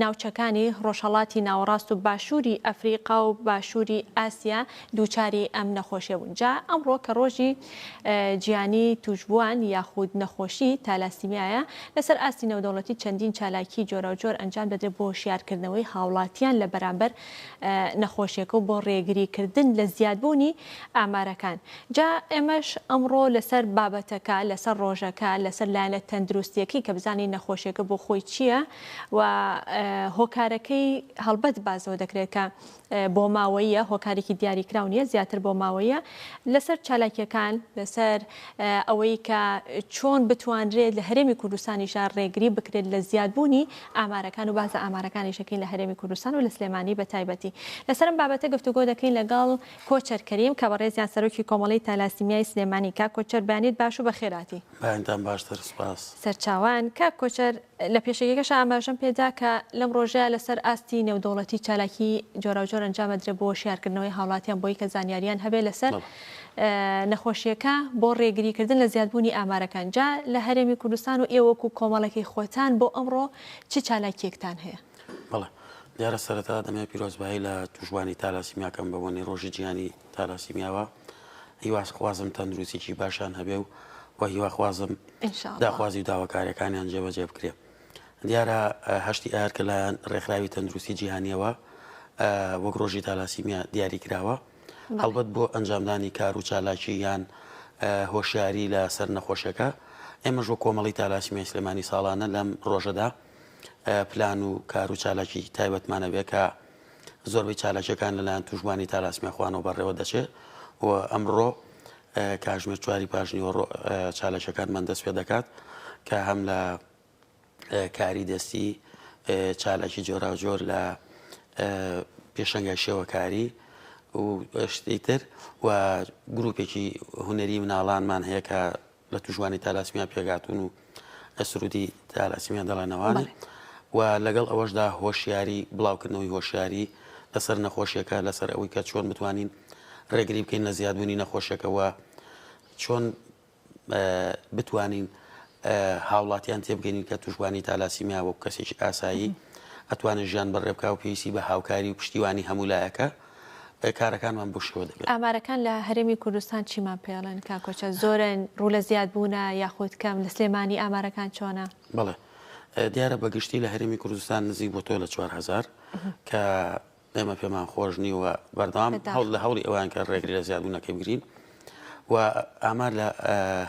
ناوچەکانی ڕۆژهەڵاتی ناوەڕاست و باشووری ئەفریقا و باشووری ئاسیا دووچاری ئەم نەخۆشیە بوون جا ئەمڕۆ کە ڕۆژی جیهانی تووشبووان یاخود نەخۆشی تالاسیمیایە، لەسەر ئاستی نێودەوڵەتی چەندین چالاکی جۆراوجۆر ئەنجام دەدرێت بۆ هۆشیارکردنەوەی هاوڵاتیان لە بەرامبەر نەخۆشیەکە و بۆ ڕێگریکردن لە زیادبوونی ئامارەکان. جا ئێمەش ئەمڕۆ لەسەر بابەتەکە لەسەر ڕۆژ. ڕۆژەکە لەسەر لایەنە تەندروستیەکەی کە بزانین نەخۆشیەکە بۆ خۆی چییە و هۆکارەکەی هەڵبەت بازەوە دەکرێت کە بۆماوەییە، هۆکارێکی دیاریکراو نییە، زیاتر بۆماوەییە، لەسەر چالاکییەکان، لەسەر ئەوەی کە چۆن بتوانرێت لە هەرێمی کوردستانیشدا ڕێگری بکرێت لە زیادبوونی ئامارەکان و باس لە ئامارەکانیش دەکەین لە هەرێمی کوردستان و لە سلێمانی بە تایبەتی. لەسەر ئەم بابەتە گفتوگۆ دەکەین لەگەڵ کۆچەر کەریم کە بەڕێزیان سەرۆکی کۆمەڵەی تالاسیمیای سلێمانی. کاک کۆچەر بەیانیت باش و بەخێرهاتی. بەیانتان باشتر، سوپاس. سەرچاوان. کاک کۆچەر لە پێشەکیەکەشا ئاماژەم پێدا کە لەم ڕۆژەیا لەسەر ئاستی نێودەوڵەتی چالاکی جۆراوجۆر ئەنجام ئەدرێت بۆ هۆشیارکردنەوەی هاوڵاتیان بۆی کە زانیاریان هەبێت لەسەر نەخۆشیەکە بۆ ڕێگریکردن لە زیادبوونی ئامارەکان جا لە هەرێمی کوردستان و ئێوە وەکو کۆمەڵەکەی خۆتان بۆ ئەمڕۆ چ چالاکیەکتان هەیە؟ بەڵێ دیارە سەرەتا دەمەوێت پیرۆزبایی لە تووشبووانی تالاسیمیا کەم بە بۆنەی ڕۆژی جیهانی تالاسیمیاوە هیواخوازم تەندروستیی باشیان هەبێ و و هیواخوازم داخوازی و داواکاریەکانیان جێبەجێ بکرێ. دیارە هەشتی ئایار کە لایەن ڕێکخراوی تەندروستی جیهانیەوە وەک ڕۆژی تالاسیمیا دیاری کراوە هەڵبەت بۆ ئەنجامدانی کار و چالاکی یان هۆشیاری لە سەر نەخۆشیەکە ئێمەش وەک کۆمەڵی تالاسیمیای سلێمانی ساڵانە لەم ڕۆژەدا پلان و کار و چالاکی تایبەتمانە بێ کە زۆربەی چالاکیەکان لەلایەن توشبووانی تالاسیمیا خوانەوە بەڕێوە دەچێت و ئەمڕۆ کاژمێر چواری پاشنیوەڕۆ چالاکیەکانمان دەست پێ دەکات کە هەم لە کاری دەستی چالاکی جۆراوجۆر لە پێشەنگای شێوەکاری و شتی تر و گروپێکی هونەری مناڵانمان هەیە کە لە توشبوانی تالاسیمیا پێکهاتوون و سرودی تالاسیمیا دەڵێنەوانێ و لەگەڵ ئەوەشدا هۆشیاری بڵاوکردنەوەی هۆشیاری لەسەر نەخۆشیەکە لەسەر ئەوەی کە چۆن بتوانین ڕێگری بکەین لە زیادبوونی نەخۆشیەکە و چۆن بتوانین هاوڵاتیان تێبگەین کە توشبوانی تالاسیمیا وەک کەسێکی ئاسایی ئەتوانێت ژیان بەڕێ بکا و پێویستی بە هاوکاری و پشتیوانی هەموو لایەکە کارەکانمان بەو شێوە دەبێت. ئامارەکان لە هەرێمی کوردستان چیمان پێڵێن کاک کۆچەر؟ زۆرن، ڕوو لە زیاد بوونە یاخود کەم؟ لە سلێمانی ئامارەکان چۆنە؟ بەڵێ دیارە بە گشتی لە هەرێمی کوردستان نزیک بۆتەوە لە 4000 کە ئێمە پێمان خۆش نییە و بەردەوام هەوڵ لە هەوڵی ئەوان کە ڕێگری لە زیادبوونەکەی بگرین و ئامار لە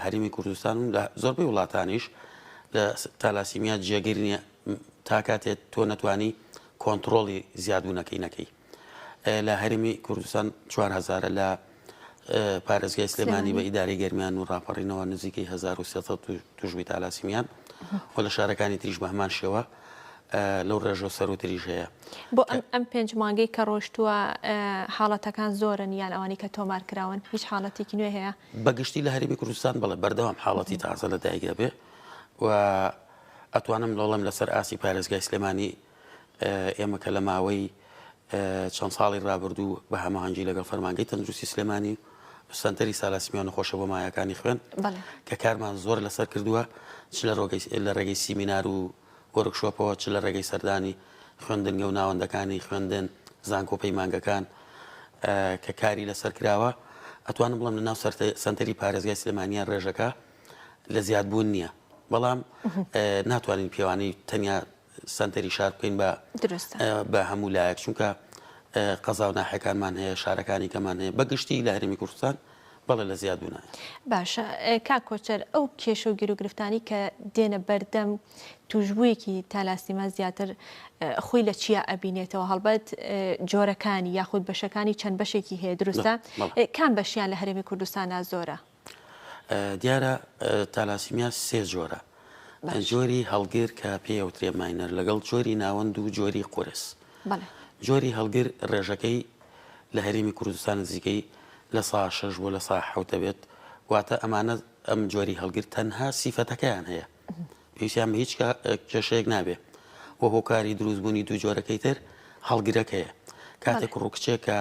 هەرێمی کوردستان و لە زۆربەی وڵاتانیش لە تالاسیمیا جێگیر نییە تا کاتێت تۆ نەتوانی کۆنتترۆڵی زیادبوونەکەی نەکەی لە هەرێمی کوردستان 4هزارە لە پارێزگای سلێمانی بە ئیدارەی گەرمیان و ڕاپەڕینەوە نزیکەی 1300 توشبووی تالاسیمیان و لە شارەکانی تریش بە هەمان شێوە لەو ڕێژە سەروتریش هەیە. بۆ ئەم پێنج مانگەی کە ڕۆشتووە حاڵەتەکان زۆرن یان ئەوانەی کە تۆمار کراون هیچ حاڵەتێکی نوێ هەیە؟ بە گشتی لە هەرێمی کوردستان بەڵێ بەردەوام حاڵەتی تازە لە دایک دەبێ و ئەتوانم لەڵم لەسەر ئاستی پارێزگای سلێمانی ئێمە کە لە ماوەی چەند ساڵی رابردوو بە هەماهەنگی لەگەڵ فەرمانگەی تەندروستی سلێمانی و سەنتەری سالاسیمیا نەخۆشە بۆ مایەکانی خوێن کە کارمان زۆر لەسەر کردووە چ لە ڕێگەی سیمینار و وۆرکشۆپەوە چ لە ڕێگەی سەردانی خوێندنگە و ناوەندەکانی خوێندن زانکۆ پەیمانگەکان کە کاری لەسەر کراوە ئەتوانم بڵم لە ناو سەنتەری پارێزگای سلێمانیە ڕێژەکە لە زیادبوون نییە بەڵام ناتوانین پێوانی تەنیا سەنتەری شار بکەین بە بە هەموو لایەک چونکە قەزا و ناحیەکانمان هەیە شارەکانی کەمان هەیە بە گشتی لە هەرێمی کوردستان بەڵێ لە زیادبوونایە. باشە کاک کۆچەر ئەو کێشە و گیروگرفتانەی کە دێنە بەردەم توشبوویەکی تالاسیما زیاتر خۆی لە چیا ئەبینێتەوە هەڵبەت جۆرەکانی یاخود بەشەکانی چەند بەشێکی هەیە دروستە کام بەشیان لە هەرێمی کوردستانا زۆرە؟ دیارە تالاسیمیا سێ جۆرە، جۆری هەڵگر کە پێی ئەوترێ minor لەگەڵ جۆری ناوەند و جۆری قورس. جۆری هەڵگر ڕێژەکەی لە هەرێمی کوردستان نزیکەی لە سا شەش بۆ لە سا حەوت دەبێت، واتە ئەمانە ئەم جۆری هەڵگر تەنها سیفەتەکەیان هەیە پێویستیان بە هیچ کێشەیەک نابێ و هۆکاری دروستبوونی دوو جۆرەکەی تر هەڵگرەکەیە کاتێک کوڕ و کچێک کە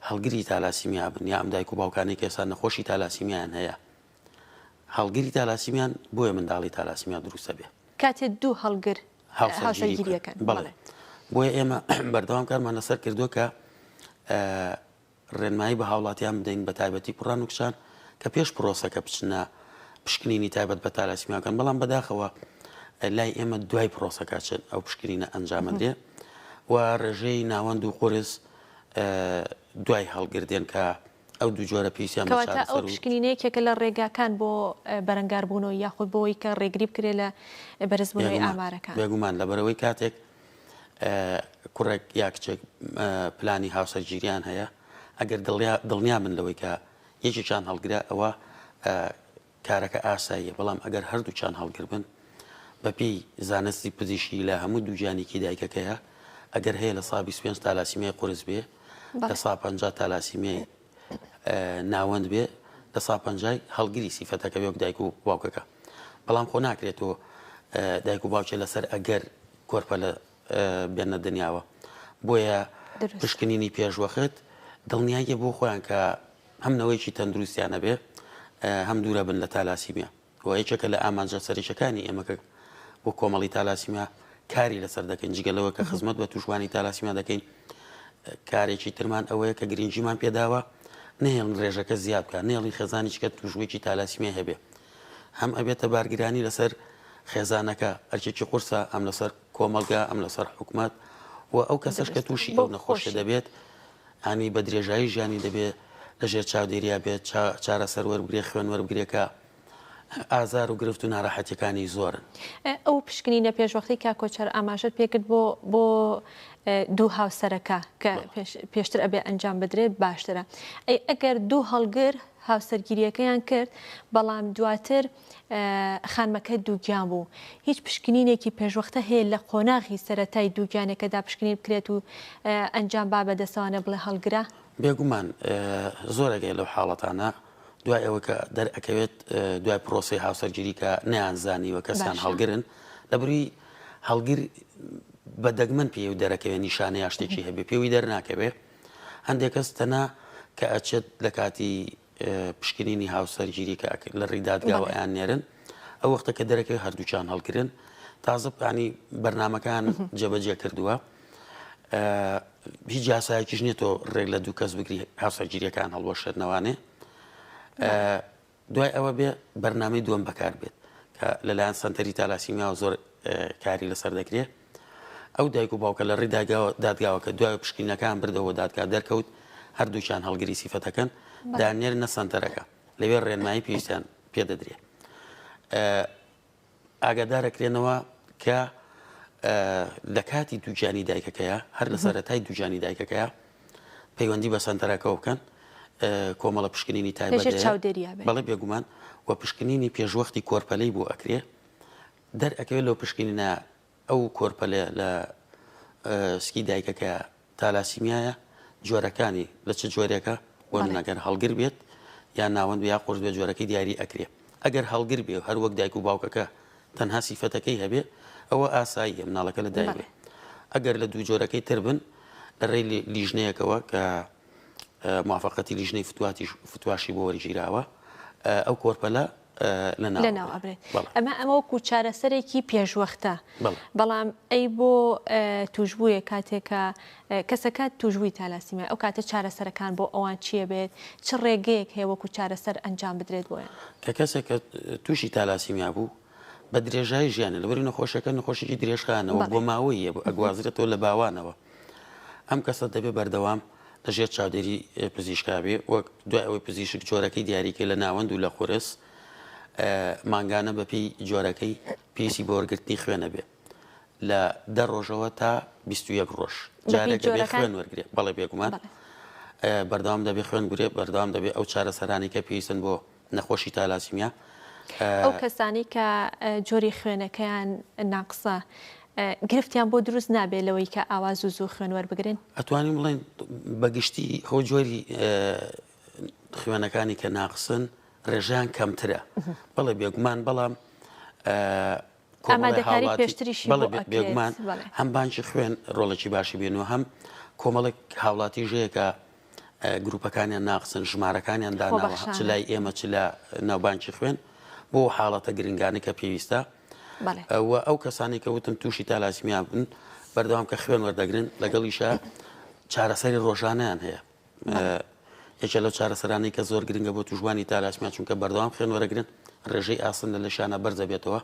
هەڵگری تالاسیمیا بن یا ئەم دایک و باوکانی کە ئێستا نەخۆشی تالاسیمیایان هەیە هەڵگری تالاسیمیان بۆیە منداڵی تالاسیمیا دروستە بێ کاتێ دوو هەڵگر هاوسەرگیری ئەکەن بەڵێ بۆیە ئێمە بەردەوام کارمان لەسەر کردووە کە ڕێنمایی بە هاوڵاتیان بدەین بە تایبەتی کوڕان و کچان کە پێش پرۆسەکە بچنە پشکنینی تایبەت بە تالاسیمیا بکەن، بەڵام بەداخەوە لای ئێمە دوای پرۆسەکە چن ئەو پشکنینە ئەنجامەدرێ و ڕێژەی ناوەند و قورس دوای هەڵگردێن کە ئەو دوو جۆرە پێویستیان بە کەواتە ئەو چارەسەر و. پشکنینە یەکێکە لە ڕێگاکان بۆ بەرەنگاربوونەوەی یاخود بۆ ئەوەی کە ڕێگری بکرێت لە بەرزبوونەوەی بێگومان ئامارەکان. بێگومان لەبەرئەوەی کاتێک کوڕێک یا کچێک پلانی هاوسەرگیریان هەیە ئەگەر دڵنیا بن لەوەی کە یەکێکیان هەڵگرە ئەوە کارەکە ئاساییە بەڵام ئەگەر هەردووکیان هەڵگر بن بەپێی زانستی پزیشکی لە هەموو دووگیانێکی دایکەکەیە ئەگەر هەیە لە سا 25 تالاسیمیای قورس بێ لە سا 50 تالاسیمیای ناوەند بێ لە سا پەنجای هەڵگری سیفەتەکە بێ وەک دایک و باوکەکە بەڵام خۆ ناکرێت تۆ دایک و باوکێ لەسەر ئەگەر کۆرپەلە بێنە دنیاوە بۆیە پشکنینی پێشوەخت دڵنیاییە بۆ خۆیان کە هەم نەوەیەکی تەندروستیان هەبێ هەم دوورە بن لە تالاسیمیا و یەکێکە لە ئامانجە سەرەکیەکانی ئێمە کە بۆ کۆمەڵی تالاسیمیا کاری لەسەر دەکەین جگە لەوە کە خزمەت بە توشبوانی تالاسیمیا دەکەین کارێکی ترمان ئەوەیە کە گرنگیمان پێداوە نەهێڵن ڕێژەکە زیاد بکات نێڵی خێزانی کە توشبوویەکی تالاسیمیای هەبێ هەم ئەبێتە بارگرانی لەسەر خێزانەکە ئەرکێکی قورسە ئەم لەسەر کۆمەڵگا ئەم لەسەر حکومت و ئەو کەسەش کە تووشی ئەو نەخۆشیە دەبێت ینی بە درێژایی ژیانی دەبێت لەژێر چاودێریا بێت چارەسەر وەربگرێ خوێن وەربگرێ کە ئازار و گرفت و ناراحەتیەکانی زۆرن. ئەو پشکنینە پێشوەختەی کاک کۆچەر ئاماژەت پێکرد بۆ بۆ دوو هاوسەرەکە کە پێشتر ئەبێ ئەنجام بدرێت باشترە. ئەی ئەگەر دوو هەڵگر هاوسەرگیریەکەیان کرد بەڵام دواتر خانمەکە دووگیان بوو هیچ پشکنینێکی پێشوەختە هەیە لە قۆناغی سەرەتای دووگیانەکەدا پشکنین بکرێت و ئەنجام با بەدەستەوانە بڵێ هەڵگرە؟ بێگومان زۆرێک لەو حاڵەتانە دوای ئەوەی کە دەرئەکەوێت دوای پرۆسەی هاوسەرگیری کە نەیانزانیوە کەسیان هەڵگرن لەبری هەڵگر بە دەگمەن پێی و دەرەکەوێت نیشانە یا شتێکی هەبێ پێوی دەرناکەوێ هەندێک کەس تەنها کە ئەچێت لە کاتی پشکنینی هاوسەرگیری کە لە ڕێی دادگاوە ئەیان نێرن ئەو وەختە کە دەرەکەوێت هەردووکیان هەڵگرن تازە پانی بەرنمەکان جێبەجێ کردووە هیچ یاسایەکیش نییە تۆ ڕێک لە دوو کەس بگری هاوسەرگیریەکان هەڵوەشێنەوانێ دوای ئەوە بێ بەرنمەی دووەم بەکار بێت کە لەلایەن سنتەری تالاسیمیاوە زۆر کاری لەسەر دەکرێت ئەو دایک و باوکە لە ڕێی دادگاوە کە دوای پشکینەکان بردەوە دادگا دەرکەوت هەردووکیان هەڵگری سیفەتەکەن دانێرنە سنتەرەکە لەوێ ڕێنمایی پێویستیان پێدەدرێ ئاگادارەکرێنەوە کە لە کاتی دووگیانی دایکەکەیە هەر لە سەرەتای دووگیانی دایکەکەیە پەیوەندی بە سەنتەرەکەەوە بکەن کۆمەڵە پشکنینی تایبەت بەڵێ بێگومان و پشکنینی پێشوەختی کۆرپەلەی بۆ ئەکرێ دەرئەکەوێت لەو پشکنینە ئەو کۆرپەلە لە سکی دایکەکە تالاسیمیایە جۆرەکانی لە چ جۆرێکە بۆ نمونە گەر هەڵگر بێت یان ناوەند بێ یا قورس بێت جۆرەکەی دیاری ئەکرێ ئەگەر هەڵگر بێ هەر وەک دایک و باوکەکە تەنها سیفەتەکەی هەبێ ئەوە ئاساییە مناڵەکە لە دایک بێ ئەگەر لە دوو جۆرەکەی تر بن لە ڕێی لیژنەیەکەوە کە موافقەتی لیژنەی فتواتیش فتواشی بۆ وەرگیراوە ئەو کۆرپەلە لەناو ئەبرێت ئەمە ئەمە وەکو چارەسەرێکی پێشوەختە بەڵام ئەی بۆ توشببوویە کاتێکە کەسەکە توشببووی تالاسیمە ئەو کاتە چارەسەرەکان بۆ ئەوان چییە بێت چ ڕێگەیەک هەیە وەکو چارەسەر ئەنجام بدرێت بۆیان کە کەسێک کە تووشی تالاسیمیا بوو بە درێژایی ژیانە لەبەری نەخۆشەکە نەخۆشیی درێژخانەوە بۆ ماوەیە ئەگوازرێتەوە لە باوانەوە ئەم کەسە دەبێ بەردەوام لە ژێر چاودێری پزیشکا بێ وەک دوای ئەوەی پزیشک جۆرەکەی دیاری کرد لە ناوەند و لە قورس مانگانە بەپێی جۆرەکەی پێویستی بە وەرگرتنی خوێنە بێ لە دە ڕۆژەوە تا 21 ڕۆژ جارێک دەبێ خوێن وەرگێ بەڵێ بێگومان بەردەوام دەبێ خوێن گرێ بەردەوام دەبێ ئەو چارەسەرانی کە پێویستن بۆ نەخۆشی تالاسیمیا. ئەو کەسانەی کە جۆری خوێنەکەیان ناقسە گرفتیان بۆ دروست نابێت لەوەی کە ئاوا زوو زوو خوێن وەربگرن؟ ئەتوانین بڵێین بەگشتی خۆ جۆری خوێنەکانی کە ناقسن ڕێژەیان کەمترە بەڵێ بێگومان بەڵام ئامادەکاری پێشتریشی بۆ ئەکرێت. بێگومان هەم بانکی خوێن ڕۆڵێکی باشی بێن و هەم کۆمەڵێک هاوڵاتی ژەیە کە گروپەکانیان ناقسن ژمارەکانیان داناوە چ لای ئێمە چ لە ناو بانکی خوێن بۆ حاڵەتە گرنگانە کە پێویستە و ئەو کەسانی کە وتم تووشی تالاسیمیا بن بەردەوام کە خوێن وەردەگرن لەگەڵیشە چارەسەری ڕۆژانیان هەیە یەکێ لەو چارەسەرانەی کە زۆر گرنگە بۆ توشبوانی تالاسمیا چونکە بەردەوام خوێن وەرەگرن ڕێژەی ئاسن لە لەشانە بەرز دەبێتەوە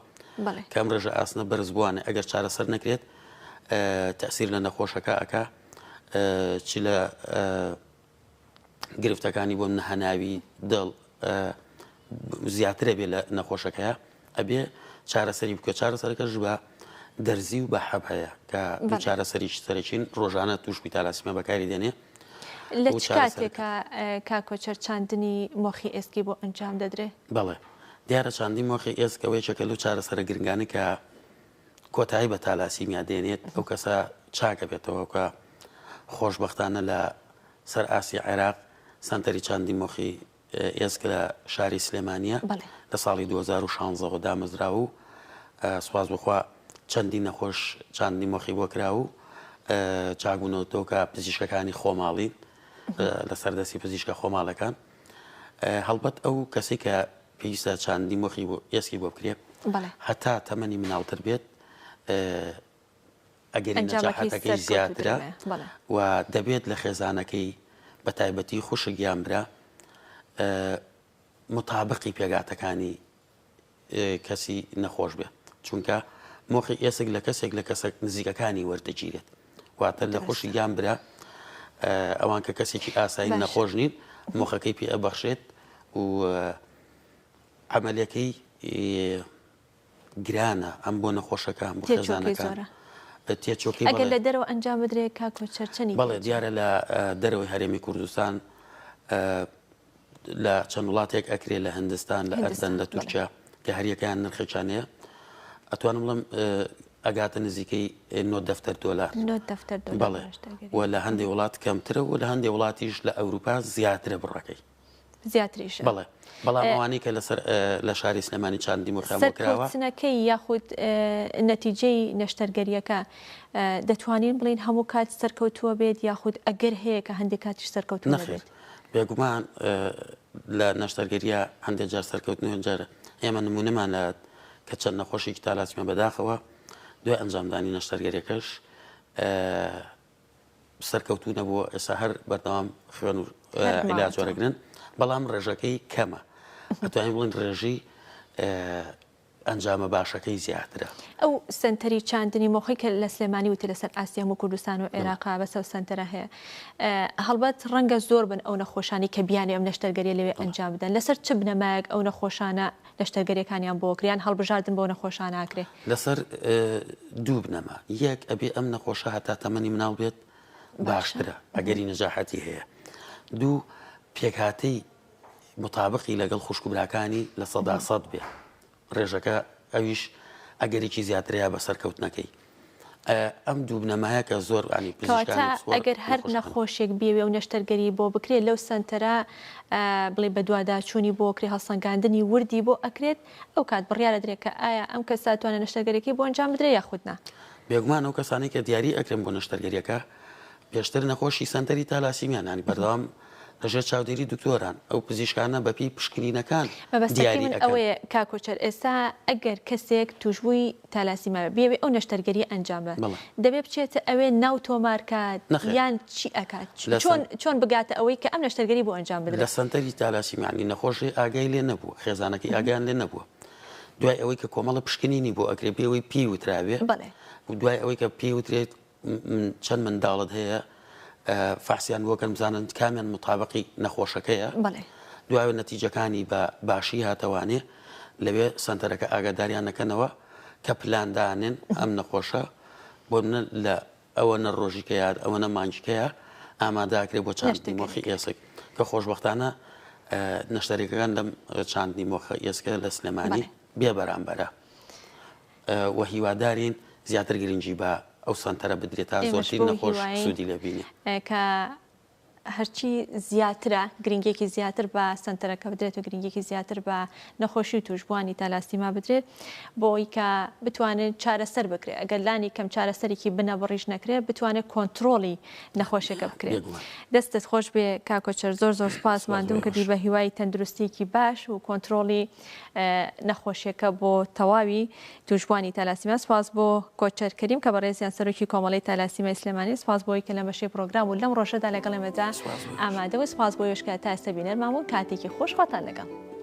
کەم ڕێژە ئاسنە بەرز بووانە ئەگەر چارەسەر نەکرێت تەسیر لە نەخۆشەکە ئەک چ لە. گرفتەکانی بۆ هەناوی دڵ زیاترە بێ لە نەخۆشەکەیە ئەبێ چارەسەری بکە چارەسەرەکەش بە دەرزی و بە حەب هەیە کە چارەسەری سەرەکین ڕۆژانە تووشبووی تالاسیمیا بەکاری دێنێ. لە چ کاتێکا کاک کۆچەر چاندنی مۆخی ئێسکی بۆ ئەنجام دەدرێ؟ بەڵێ دیارە چاندنی مۆخی ئێسک ئەوە یەکێکە لەو چارەسەرە گرنگانەی کە کۆتایی بە تالاسیمیا دێنێت ئەو کەسە چاکە بێتەوە کە خۆشبەختانە لە سەر ئاستی عێراق سەنتەری چاندنی مۆخی ئێسک لە شاری سلێمانییە لە ساڵی 2016 وە دامەزراوە و سوپاس بخوا چەندین نەخۆش چاندنی مۆخی بۆ کرا و چاکبوونەوەتەوە کە پزیشکەکانی خۆماڵین لەسەر دەستی پزیشکە خۆماڵەکان هەڵبەت ئەو کەسی کە پێویستە چاندنی مۆخی بۆ ئێسکی بۆ بکرێت هەتا تەمەنی مناڵتر بێت ئەگەری نەجاحەتەکەی زیاترە و دەبێت لە خێزانەکەی بە تایبەتی خوشک یان برا متابقی پێگاتەکانی کەسی نەخۆش بێ چونکە مۆخی ئێسک لە کەسێک لە کەسە نزیکەکانی وەردەگیرێت واتە لە خوشک یان برا ئەوان کە کەسێکی ئاسایی نەخۆش نین مۆخەکەی پێ ئەبەخشێت و عملیەکەی گرانە ئەم بۆ نەخۆشەکە هەم بۆ خێزانەکان تێچۆکەی ئەگەر لە دەرەوە ئەنجام بدرێت کاک کۆچەر چەنی بەڵێ دیارە لە دەرەوەی هەرێمی کوردستان لە چەند وڵاتێک ئەکرێ لە هندستان لە ئەردەن لە تورکیا کە هەریەکەیان نرخێکیان هەیە ئەتوانم بڵێم ئەگاتە نزیکەی 9 دەفتەر دۆلار بەڵێ و لە هەندێک وڵات کەمترە و لە هەندێک وڵاتیش لە ئەوروپا زیاترە بڕەکەی زیاتریشە. بەڵێ بەڵام ئەوانەی کە لەسەر لە شاری سلێمانی چاندنی مۆخیان بۆ کراوە. سەرکەوتنەکەی یاخود نەتیجەی نەشتەرگەرییەکە دەتوانین بڵێین هەموو کات سەرکەوتووە بێت یاخود ئەگەر هەیە کە هەندێک کاتیش سەرکەوتوو نەبێت؟ نەخێر بێگومان لە نەشتەرگەرییە هەندێک جار سەرکەوتن و هەندێک جار ئێمە نموونەمان لە کە چەند نەخۆشێکی تالاسیمیا بەداخەوە دوای ئەنجامدانی نەشتەرگەرییەکەش سەرکەوتوو نەبووە ئێستا هەر بەردەوام خوێن و عیلاج وەرەگرن بەڵام ڕێژەکەی کەمە ئەتوانین بڵێن ڕێژەی ئەنجامە باشەکەی زیاترە. ئەو سەنتەری چاندنی مۆخی کە لە سلێمانی وتی لەسەر ئاستی هەموو کوردستان و عێراقا بەس ئەو سەنتەرە هەیە هەڵبەت ڕەنگە زۆر بن ئەو نەخۆشانی کە بیانێ ئەم نەشتەرگەریە لەوێ ئەنجام بدەن لەسەر چ بنەمایەک ئەو نەخۆشانە نەشتەرگەریەکانیان بۆ کرێ یان هەڵبژاردن بۆ نەخۆشانە ئەکرێ؟ لەسەر دوو بنەما، یەک ئەبێ ئەم نەخۆشە هەتا تەمەنی مناڵ بێت باشترە ئەگەری نەجاحەتی هەیە. دوو پێکهاتەی متابقی لەگەڵ خوشک و براکانی 100% بێ ڕێژەکە ئەویش ئەگەرێکی زیاترەیە بە سەرکەوتنەکەی. ئەم دوو بنەمایە کە زۆر ینی پزیشکانی پسپۆڕ ئەگەر هەر نەخۆشێک بیەوێ و نەشتەرگەری بۆ بکرێت لەو سەنتەرە بڵێ بەدواداچوونی بۆ کرێ هەڵسەنگاندنی وردی بۆ ئەکرێت ئەو کات بڕیار ئەدرێت کە ئایا ئەم کەسە توانێت نەشتەرگەریەکەی بۆ ئەنجام بدرێت یاخود نا. بێگومان ئەو کەسانەی کە دیاری ئەکرێن بۆ نەشتەرگەریەکە پێشتر نەخۆشی سەنتەری تالاسیمیان ینی بەردەوام لەژێر چاودێری دکتۆران، ئەو پزیشکانە بەپێی پشکنینەکان مەبەستەکەی دیاری من ئەکەن. ئەوەیە کاک کۆچەر ئێستا ئەگەر کەسێک توشبووی تالاسیما بێ بیەوێ ئەو نەشتەرگەریە ئەنجام بدات بەڵێ. دەبێ بچێتە ئەوێ ناو تۆمار کات نەخێر. یان چی ئەکات لە چۆن سەن. چۆن بگاتە ئەوەی کە ئەم نەشتەرگەری بۆ ئەنجام لە بدرێت؟ سەنتەری تالاسیما یانی نەخۆشی ئاگای لێ نەبووە، خێزانەکەی ئاگایان لێ نەبووە. دوای ئەوەی کە کۆمەڵە پشکنینی بۆ ئەکرێ بێ ئەوەی پێی وترابێ بەڵێ. و دوای ئەوەی کە پێی وترێت چەند منداڵت هەیە فەحسیان بۆ کەن بزانن کامیان متابقی نەخۆشەکەیە دوای نەتیجەکانی بە باشی هاتەوانێ لەوێ سنتەرەکە ئاگاداریان نەکەنەوە کە پلاندانێن ئەم نەخۆشە بۆ منە لە ئەوە نە ڕۆژیکە یاد ئەوە نە مانگیکەیە ئاماداکرێ بۆ چاندنی مۆخی ئێسک کە خۆشببختانە نەشتەرێکەکان لەم چاندنی مۆخە ئێسکە لە سلێمانی بێ بەرامبەرە. و هیوادارین زیاتر گرنگی بە ئەو سەنتەرە بدرێت تا زۆرترین نەخۆش سوودی لێ بینێ. کە هەرچی زیاترە گرنگیەکی زیاتر بە سەنتەرەکە بدرێت و گرنگیەکی زیاتر بە نەخۆشی و توشبووانی تالاسیما بدرێت بۆ ئەوەی کە بتوانێت چارەسەر بکرێت ئەگەر لانی کەم چارەسەرێکی بنەبڕیش نەکرێت بتوانێت کۆنترۆڵی نەخۆشیەکە بکرێت. دەستت خۆش بێ کاک کۆچەر زۆر زۆر سوپاس ماندووم کردی بە هیوای تەندروستیەکی باش و کۆنترۆڵی نەخۆشیەکە بۆ تەواوی توشبوانی تالاسیما سپاس بۆ کۆچەر کەریم کە بەڕێزیان سەرۆکی کۆمەڵەی تالاسیمای سلێمانی سپاس بۆی کە لەم بەشەی پرۆگرام و لەم ڕۆژەدا لەگەڵ ئێمەدا ئامادە و سپاس بۆ ئێوەش کە تا ئێستا بینەرمان بوون کاتێکی خۆش خواتان لەگەڵ.